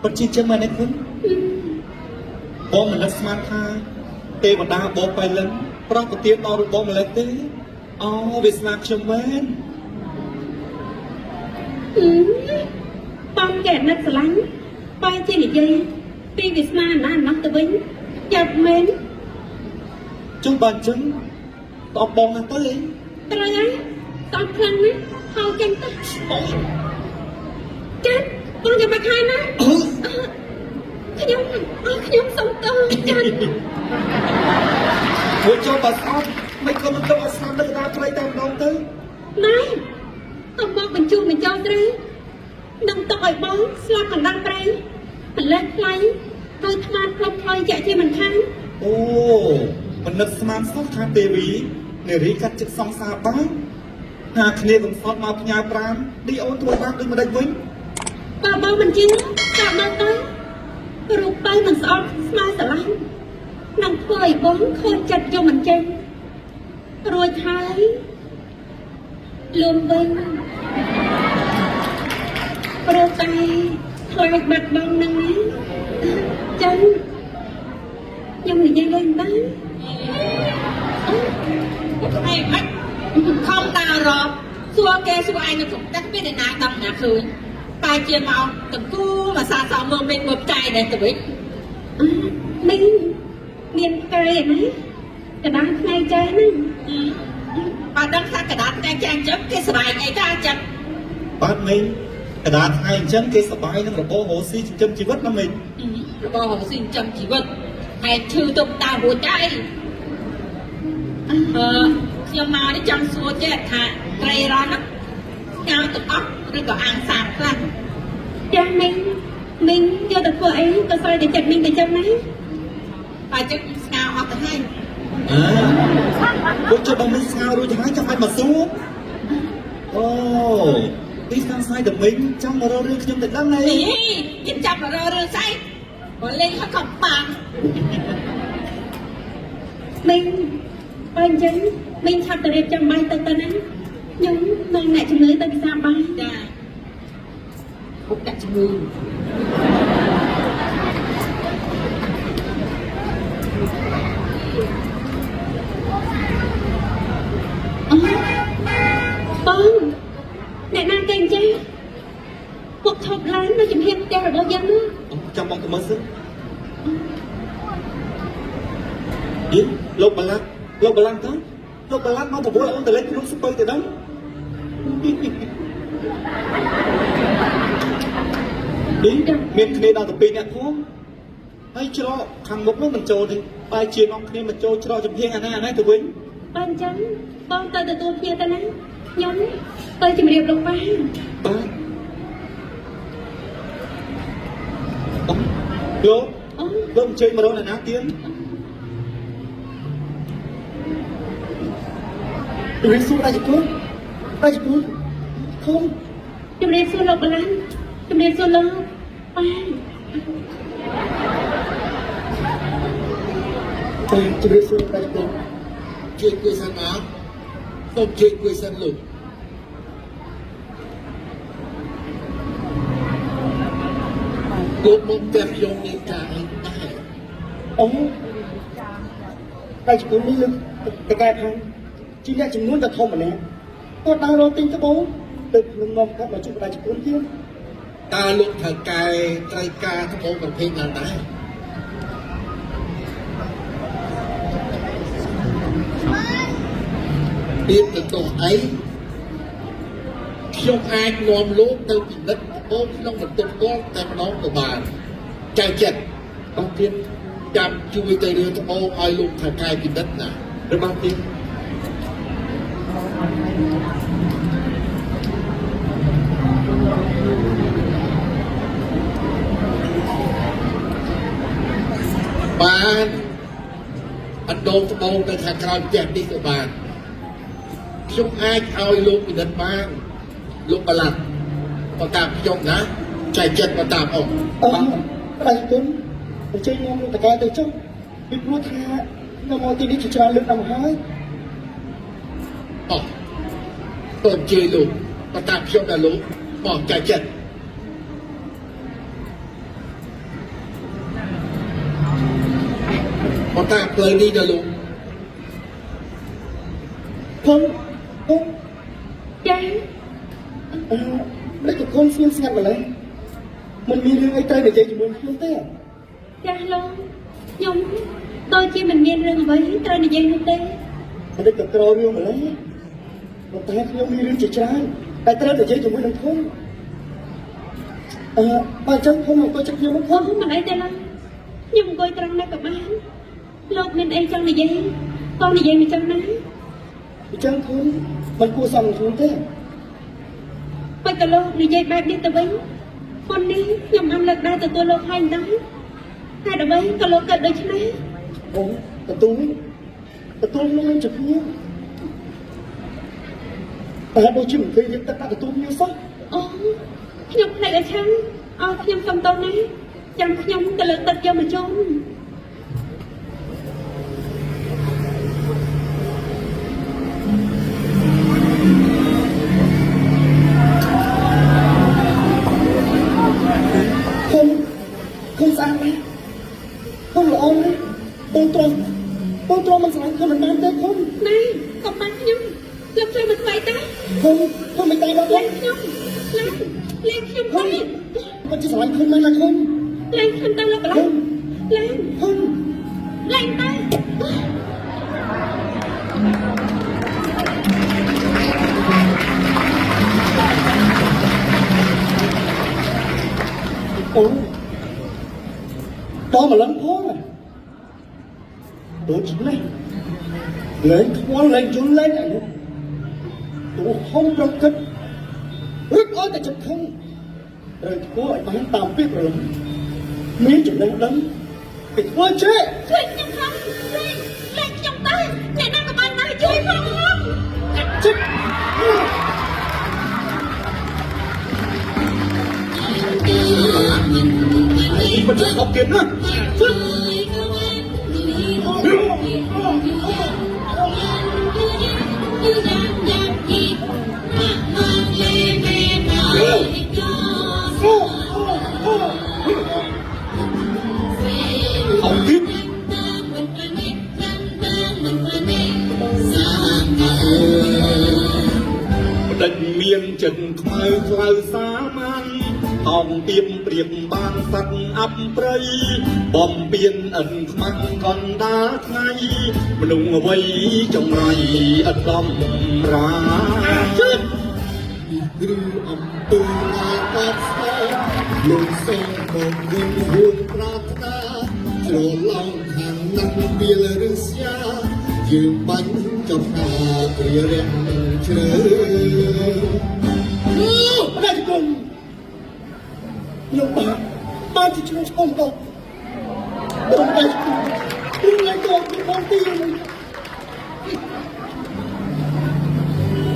ពិតជាចឹងមែនទេគុណបងមិននឹកស្មានថាទេវតាបបៃលិនប្រោះប្រទានដល់រូបបងម្លេះទេអូវាសនាខ្ញុំមែន បងចេះនឹកស្រឡាញ់បែរជានិយាយពីវាសនាណាណោះទៅវិញចាប់មែន ចុះបើអញ្ចឹងតបបងណាស់ទៅអី ត្រូវហើយតបខ្លាំងណាស់ហើយចឹងទៅចាត់បងចាំបាច់ហើយណាខ្ញុំអើខ្ញុំសុំទោសចាត់ មួយចូលបើស្អប់មិនក៏មិនទៅអត់ស្នាមនៅកណ្ដាលព្រៃតែម្ដងទៅ ណែតើមកបញ្ជូនបញ្ចោត្រូវនឹងຕົកឲ្យបងស្លាប់កណ្ដាលព្រៃម្លេះថ្លៃហើយថ្មផ្លុំផ្លយចាក់ជាមិនខាន អូមិននឹកស្មានសោះថាទេវីនារីកាត់ចិត្តសង្សារបានហាគ្នាកំសត់មកផ្ញើប្រានឌីអូនធ្វើបានដូចម្ដេចវិញ បើបងមិនជឿតាមមើលទៅរូបទៅមិនស្អប់ស្មើស្រឡាញ់នឹងធ្វើឲ្យបងខូចចិត្តយកមិនចេញរួចហើយលួមវិញព្រោះតែខ្លាចបាត់បង់នឹងណាចឹងខ្ញុំនិយាយលេងបាន អីមិនខំដើររកសួរគេសួរឯងនៅក្នុងតែគ្មានអ្នកណាដឹងណាឃើញបែរជាមកតង្គូមកសាសមើលមេឃមើលផ្កាយដែរទៅវិញ មីងមានផ្កាយឯណាកណ្ដាលថ្ងៃចែហ្នឹង បើដឹងថាកណ្ដាលថ្ងៃចែអញ្ចឹងគេសប្បាយអីតាអញ្ចឹង បាទមីងកណ្ដាលថ្ងៃអញ្ចឹងគេសប្បាយនឹងរបររស់ស៊ីចិញ្ចឹមជីវិតណាមីង របររស់ស៊ីចិញ្ចឹមជីវិតហើយឈឺទុំតារួចដែរអឺខ្ញុំមកនេះចង់សួរចេះថាត្រីរ៉នហ្នឹងញ៉ាំទាំងអស់ឬក៏អាំងសាបខ្លះ ចាស់មីងមីងយកទៅធ្វើអីក៏ស្រេចតែចិត្តមីងទៅចឹងណា បើចឹងស្ងោអត់ទៅហើយ អើពួកចុះបើមីងស្ងោរួចហើយចាំបាច់មកសួរអូទីខាងស្អីតែមីងចង់មករករឿងខ្ញុំទៅដឹងអី ខ្ញុំចាំមករករឿងស្អីបើលេងហើយក៏បាំង មីងបើអញ្ចឹងមីងឆាប់ទៅរៀបចំបាយទឹកទៅណាខ្ញុំនាំអ្នកជំងឺទៅពិសាបាយ ចាពុកអ្នកជំងឺ អូបងអ្នកណាគេអញ្ចឹងពួកឈប់ឡើងនៅជំហានផ្ទះរបស់យើងនោះ ចាំបងទៅមើលសិនយីលោកបាឡាក់លោកបាឡាក់តើលោកបាឡាក់មកបបួលអូនទៅលេងក្នុងស្ពៃទៅដឹងនេះមានគ្នាដល់ទៅ2នាក់ផងហើយច្រកខាងមុខនោះមិនចូលទេបែរជានាំគ្នាមកចូលច្រកចំហៀងអាណាអានេះទៅវិញ បើអញ្ចឹងបងទៅទទួលភ្ញៀវទៅណាខ្ញុំទៅជម្រាបលោកប៉ា បាទអូលោក អូ លោកអញ្ជើញមករកអ្នកណាទៀត ជំរាបសួររាជគុណរាជគុណធំ ជម្រាបសួរលោកបលានជម្រាបសួរលោកប៉ា ជំរាបសួររាជគុណ ជួយគួយសិនណាសូមជួយគួយសិនលោកលោកមកផ្ទះខ្ញុំមានការអីដែរ អូរាជគុណនេះលើកតកែខាងជាអ្នកចំនួនដ៏ធំម្នាក់គាត់ដើររកទិញត្បូងទៅខ្ញុំនាំគាត់មកជួបរាជគុណទៀត តើលោកត្រូវកែត្រូវការត្បូងប្រភេទណាដែរ ទៀតទៅទោះអីខ្ញុំអាចនាំលោកទៅពិនិត្យត្បូងក្នុងបន្ទប់ផ្ទាល់តែម្ដងក៏បានចៅចិត្ត បាទទៀត ចាំជួយទៅរឿងត្បូងឲ្យលោកថៅកែពិនិត្យណា ឬបាទទៀត បានអណ្ដូងត្បូងទៅខាងក្រោយផ្ទះនេះក៏បានខ្ញុំអាចឲ្យលោកពិនិត្យបានលោកប្រឡាត់បើតាមខ្ញុំណាចែកចិត្តបើតាមអ៊ំ អូរាជគុណ អញ្ជើញនាំលោកតកែទៅចុះពីព្រោះថាខ្ញុំមកទីនេះជាច្រើនលើកណាស់មកហើយ អោះសូមជឿលោកប៉ុន្តែខ្ញុំដល់លោកមកចែកចិត្តប៉ុន្តែផ្លូវនេះដល់លោក ខំខំ ចា អឺនេះក៏ខំស្ងៀមស្ងាត់ម្ល៉េះមិនមានរឿងអីត្រូវនិយាយជាមួយខ្ញុំទេ ចាលោកខ្ញុំដូចជាមិនមានរឿងអ្វីត្រូវនិយាយនោះទេ មិនក៏ក្ររឿងម្ល៉េះប៉ុន្តែខ្ញុំមានរឿងជាច្រើនតែត្រូវនិយាយជាមួយនឹងធំអឺបើអញ្ចឹងធំអង្គុយចិត្តខ្ញុំមកធំ មិនអីទេឡើយខ្ញុំអង្គុយត្រង់ណាក៏បានលោកមានអីចង់និយាយក៏និយាយមកចឹងណា អញ្ចឹងធំមិនគួរសមនឹងខ្ញុំទេ បើក៏លោកនិយាយបែបនេះទៅវិញមុននេះខ្ញុំបានលើកដៃទទួលលោកហើយមិនដែរហេតុអ្វីក៏លោកកើតដូច្នេះ អូទទួលទទួលខ្ញុំនឹងជាភ្ញៀវតែដូចជាមិនឃើញយើងទឹកដាក់ទទួលភ្ញៀវសោះ អូខ្ញុំភ្លេចឲ្យឆាំអោខ្ញុំសុំទោសណាចាំខ្ញុំទៅលើកទឹកយកមកជូន គុំគុំស្អាតណាស់គុំល្អណាស់ពងទ្រាំពងទ្រាំមិនស្រឡាញ់គុំមិនបានទេគុំ ណែកុំបានខ្ញុំលោកជួយមកស្វែងតា គុំគុំមិនតែដល់គុំ លែងខ្ញុំលែងលែងខ្ញុំ គុំ ទៅ គាត់ជាស្រឡាញ់គុំមែនណាគុំ លែងខ្ញុំទៅលោកកន្លងលែង គុំ លែងទៅ អូតម្លឹងផងដូច្នេះលែងខ្វល់លែងយល់លែងអីនោះទូហំប្រគិតរឹកឲ្យតែចិត្តខឹងត្រូវធ្វើឲ្យបានតាមពាក្យប្រឡំមានចំណេះដឹងពីធ្វើចេះ ជួយខ្ញុំផងលែងលែងខ្ញុំទៅអ្នកណាក៏បានដែរជួយផង ចិត្ត មិនចេះខប់ទៀតណាអត់ទៀត ផ្ដិចមានចិត្តខ្មៅខ្លៅសាមញ្ញតោងទៀបព្រៀបបានសត្វអាប់ព្រៃបំពៀនឥនខ្មាំងកណ្ដាលថ្ងៃមនុស្សអ្វីចម្រៃឥតដំរា ចិត្ត ឬអំពើណាកតស្ទលោកសូមមកវិញហួងប្រាថ្នាច្រឡំខាងណាស់ពីលរស្យាយើងបាញ់ចំណាគ្រារាំងជ្រើ ផ្ដាច់គុំខ្ញុំបាទបានជាឆ្លងឆ្កងដល់ខ្ញុំបាទខ្ញុំលែងកូនខ្ញុំទី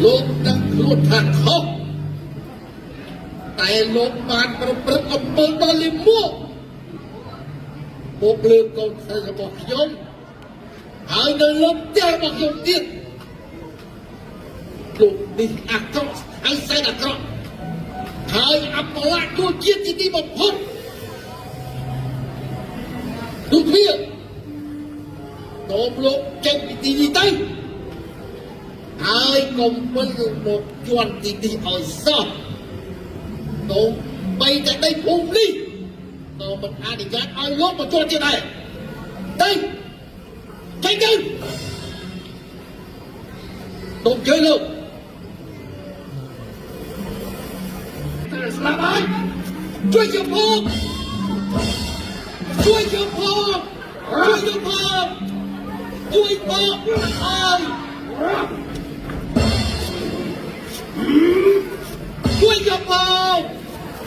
លោកដឹងខ្លួនថាខុសតែលោកបានប្រព្រឹត្តអំពើដ៏លិមួកមកលើកូនស្រីរបស់ខ្ញុំហើយនៅលើផ្ទះរបស់ខ្ញុំទៀតលោកនេះអាក្រក់ហើយសែនអាក្រក់ហើយអបលាក់ទួជាតិជាទីបំផុតលោកវាតបលោកចេញពីទីនេះទៅ ហើយកុំវិលមកជន់ទីនេះឲ្យសោះសូមបីតែដីភូមិនេះក៏មិនអនុញ្ញាតឲ្យលោកមកជន់ទៀតដែរទៅចេញទៅសូមជឿលោកស្លាប់ហើយជួយខ្ញុំផងជួយខ្ញុំផងជួយខ្ញុំផងជួយផងអើយ ជួយខ្ញុំផង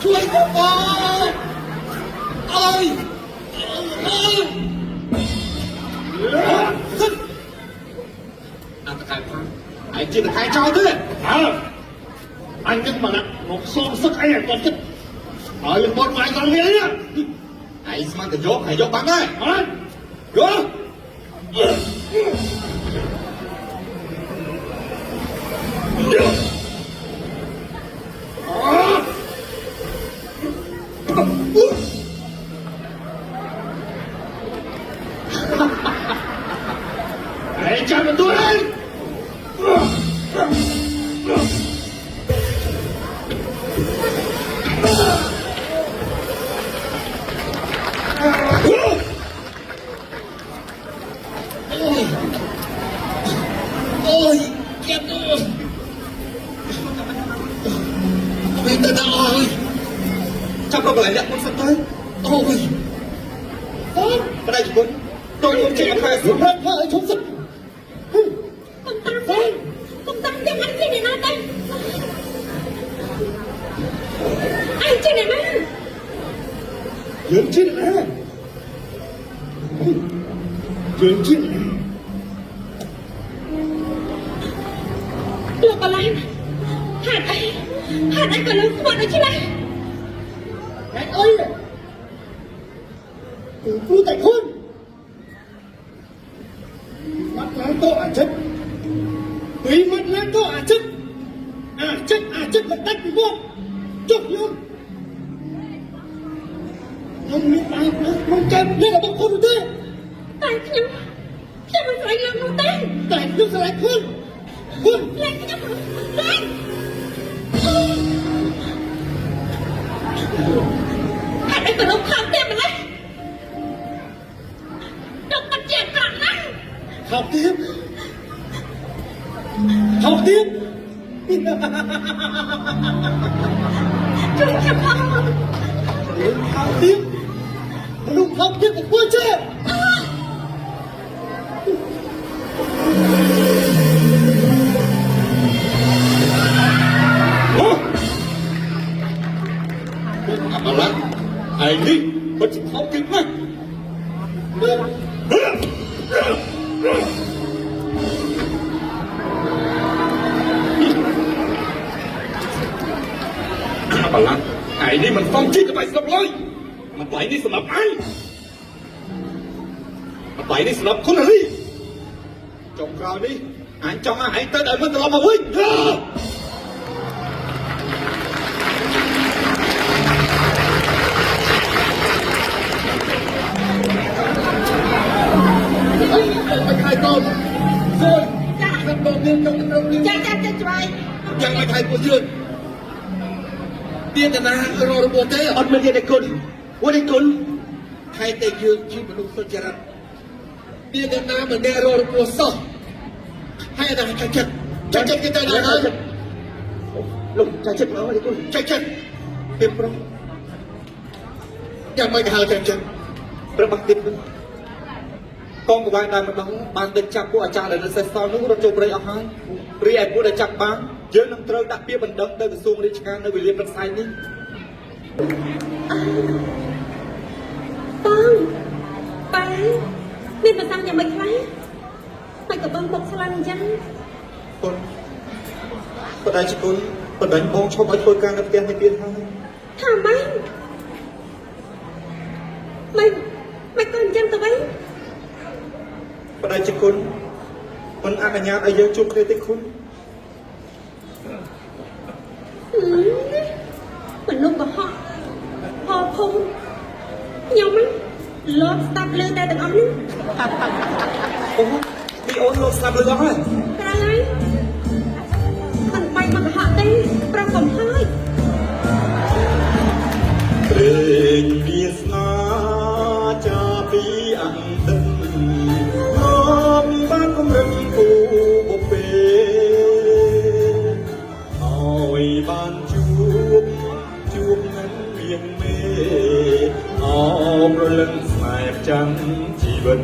ជួយខ្ញុំផងអើយអើយអត់កែផងឯងជាតកែចោលទេ អើអញនឹងមកមកសងសឹកអីឲ្យគាត់ចិត្តឲ្យបត់វាយដល់វានេះ ឯងស្មានតែយកហើយយកបានដែរអត់យក ឯងចាំទទួលឯង អូយគៀបអូយវិញទៅដល់អើយ ចាប់កន្លែងលាក់មុនសិនទៅ អូយ អូបដិគុណតូនខ្ញុំចេញមកខែ សម្រាប់ធ្វើឲ្យឈប់សិន កុំតាមកុំតាមទាំងអញជាអ្នកណាទៅអញជាអ្នកណា យើងជាអ្នកណាយើងជាអ្នកណា លោកបលានហេតុអីហេតុអីក៏លោកស្មាត់ដូច្នេះ ហេតុអីគឺព្រោះតែគុណមាត់ឡើងក៏អាចិតពីមាត់ឡើងក៏អាចិតអាចិតអាចិតមិនដាច់ពីមាត់ចុះខ្ញុំខ្ញុំមានបានខ្ញុំចែកនេះរបស់គុណទេ តែខ្ញុំខ្ញុំមិនស្រឡាញ់លោកនោះទេ តែខ្ញុំស្រឡាញ់គុណគុណ លែងខ្ញុំលែងហេតុអីក៏លោកខំទៀមម្លេះលោកពិតជាអាក្រក់ណាស់ ថោកទៀតថោកទៀត ជួយខ្ញុំផង ថោកទៀតមនុស្សថោកទៀតទៅធ្វើចេះ អូអបឡាឯងនេះពិតជាថោកទៀតណាស់អបឡាឯងនេះមិនសមជីកបែកស្លាប់ឡើយមិនបែកនេះសម្រាប់ឯងមិនបែកនេះសម្រាប់គុណរីចុងក្រោយនេះអញចង់ឲ្យឯងទៅដោយមិនត្រឡប់មកវិញ មិនខែកូនសួនចាខ្ញុំបងមានចង់ទៅត្រូវ ចាចាចាច្បាយ យ៉ាងមិនខែពួកយើងមានតាណារករបួសទេ អត់មានទេគុណអូនេះគុណ ខែតែយើងជាមនុស្សសុចរិតមានតាណាម្នាក់រករបួសសោះហើយតែចាច់ចិត្តចាច់ចិត្តគេទៅណាហើយ លោកចាចិត្តមកទេគុណ ចាច់ចិត្តពីប្រុសយ៉ាងមិនហៅចាច់ចិត្ត ព្រះបាទទៀតកងកវ៉ាដែលម្ដងបានដេញចាប់ពួកអាចារ្យដែលនៅសេសសល់នោះរត់ចូលព្រៃអស់ហើយរីឯពួកដែលចាប់បានយើងនឹងត្រូវដាក់ពាក្យបណ្ដឹងទៅក្រសួងរាជការនៅវេលាព្រឹកស្អែកនេះ បងប៉ាមានប្រសាសន៍យ៉ាងម៉េចខ្លះហើយក៏បងបុកស្លាំងអញ្ចឹង គុណបដិជគុណបដិញបងឈប់ឲ្យធ្វើការនៅផ្ទះនេះទៀតហើយ ថាម៉េចមិនមិនក៏អញ្ចឹងទៅវិញ បដិជគុណមិនអនុញ្ញាតឲ្យយើងជួបគ្នាទេគុណ មនុស្សកុហកផលភុំខ្ញុំហ្នឹងលោតស្ដាប់ឮតែទាំងអស់ហ្នឹង អូពីអូនលោកស្លាប់លឺអស់ហើយ ត្រូវហើយមិនបាច់មកកុហកទេប្រុសកំហើយ ព្រេងវាសនាចាពីអន្តិនមបានគម្រិតគូបុពេឲ្យបានជួបជួបនឹងមៀងមេអោប្រលឹងស្នេហ៍ចាំជីវិត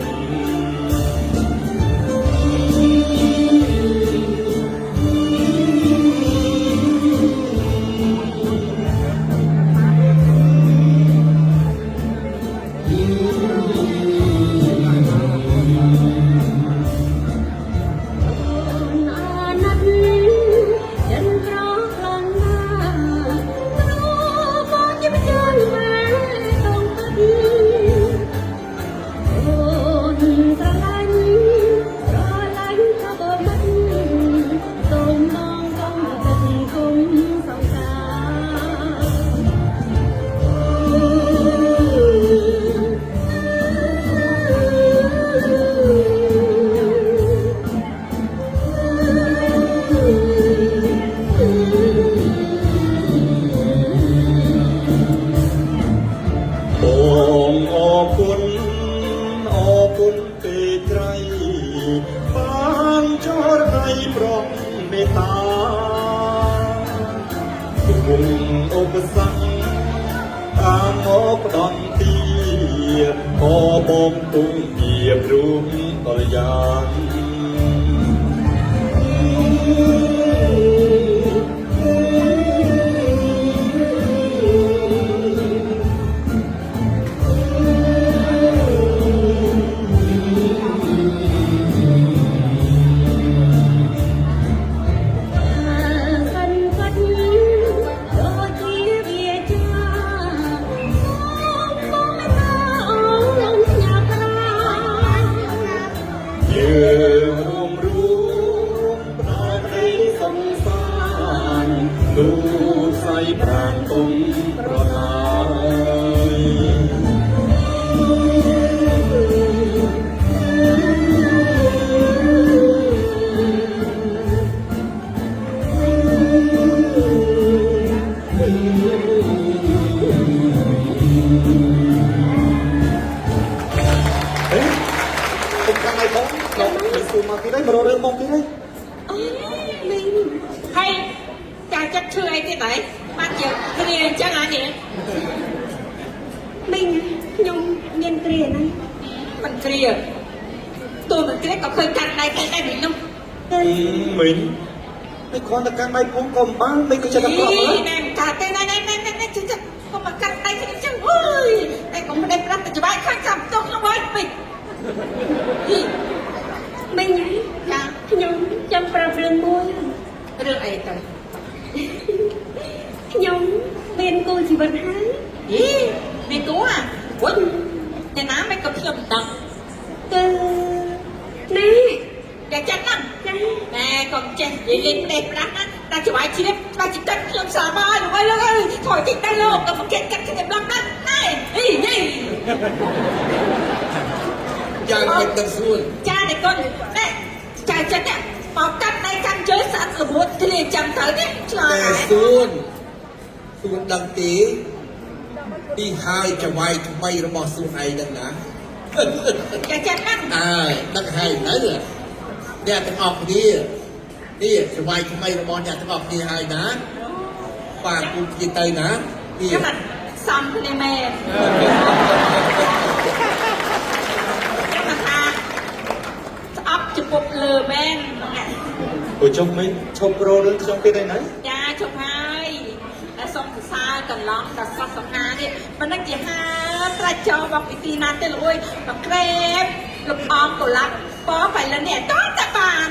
អាណិតចិនប្រខ្លាំងណាស់ព្រោះបងជាម្ចាស់ម៉ែតងទឹក ផ្ដន់ទីក៏បងទុំជារូបកល្យាន កិនកាត់ដូចជាវាចាសូមបងមេត្តាអងញ៉ាប្រា យើងរួមរួមផ្ដល់ក្តីសង្សារទូសៃប្រានទុំប្រឡាយ អេពុកកាន់ឲ្យបងលោកមិនសួរមកទៀតហើយមករករឿងបងទៀតហើយ អូមីង ហើយចាចិត្តឈឺអីទៀតហីបានជាគ្នាអញ្ចឹងអានេះ មីងខ្ញុំមានគ្រាណា មិនគ្រាទូមិនគ្រាក៏ឃើញកាត់ដៃគេដែរវិញនោះ គឺ មីងនេះគ្រាន់តែកាន់ដៃផងក៏មិនបានមីងក៏ចិត្តតែក្រក់ហើយ ណែមិនកើតទេណែណែណែណែជិះចិត្តកុំមកកាត់ដៃគ្នាអញ្ចឹងអើយតែកុំផ្ដេសផ្ដាស់ទៅច្បាស់ខាងចាំទោះខ្ញុំហើយពេកហី មីង ចា ខ្ញុំចង់ប្រាប់រឿងមួយ រឿងអីទៅ ខ្ញុំមានគូជីវិតហើយ ហីមានគូអាវិញតែណាមិនក៏ខ្ញុំមិនដឹង គឺណែ ចាចិត្តហ្នឹង ចា ណែកុំចេះនិយាយលេងផ្ដេសផ្ដាស់ណាតែច្បាស់ជ្រាបច្បាស់ចិត្តខ្ញុំសាបាយលោកអើយលោកអើយថយតិចទៅលោកកុំមកកាត់ខ្ញុំឡំណាស់ណែអីយី យ៉ាងមិនដឹងសួន ចាតែកូនណែចាចិត្តមកកាត់ដៃកាន់ជើងស្អាតល្មួតធ្លាចាំទៅនេះឆ្លើយ តែសួនសួនដឹងទេទីហើយចវាយថ្មីរបស់សួនឯងហ្នឹងណា ចាចិត្តហ្នឹង អើយដឹងហើយនៅអ្នកទាំងអស់គ្នានេះចវាយថ្មីរបស់អ្នកទាំងអស់គ្នាហើយណាបាទគូគ្នាទៅណានេះ ខ្ញុំសំគ្នាមែនខ្ញុំថាស្អប់ចំពុកលើមែន អូចុះមីងឈប់រករឿងខ្ញុំទៀតហើយណា ចាជប់ហើយតែសុំសរសើរកន្លងដល់ស្រស់សំណានេះមិនដឹងជាហាត្រាច់ចោលមកពីទីណាទេលោកអើយមកក្រេបលំអងកូឡាប់ប៉បៃលិននេះតតែបាន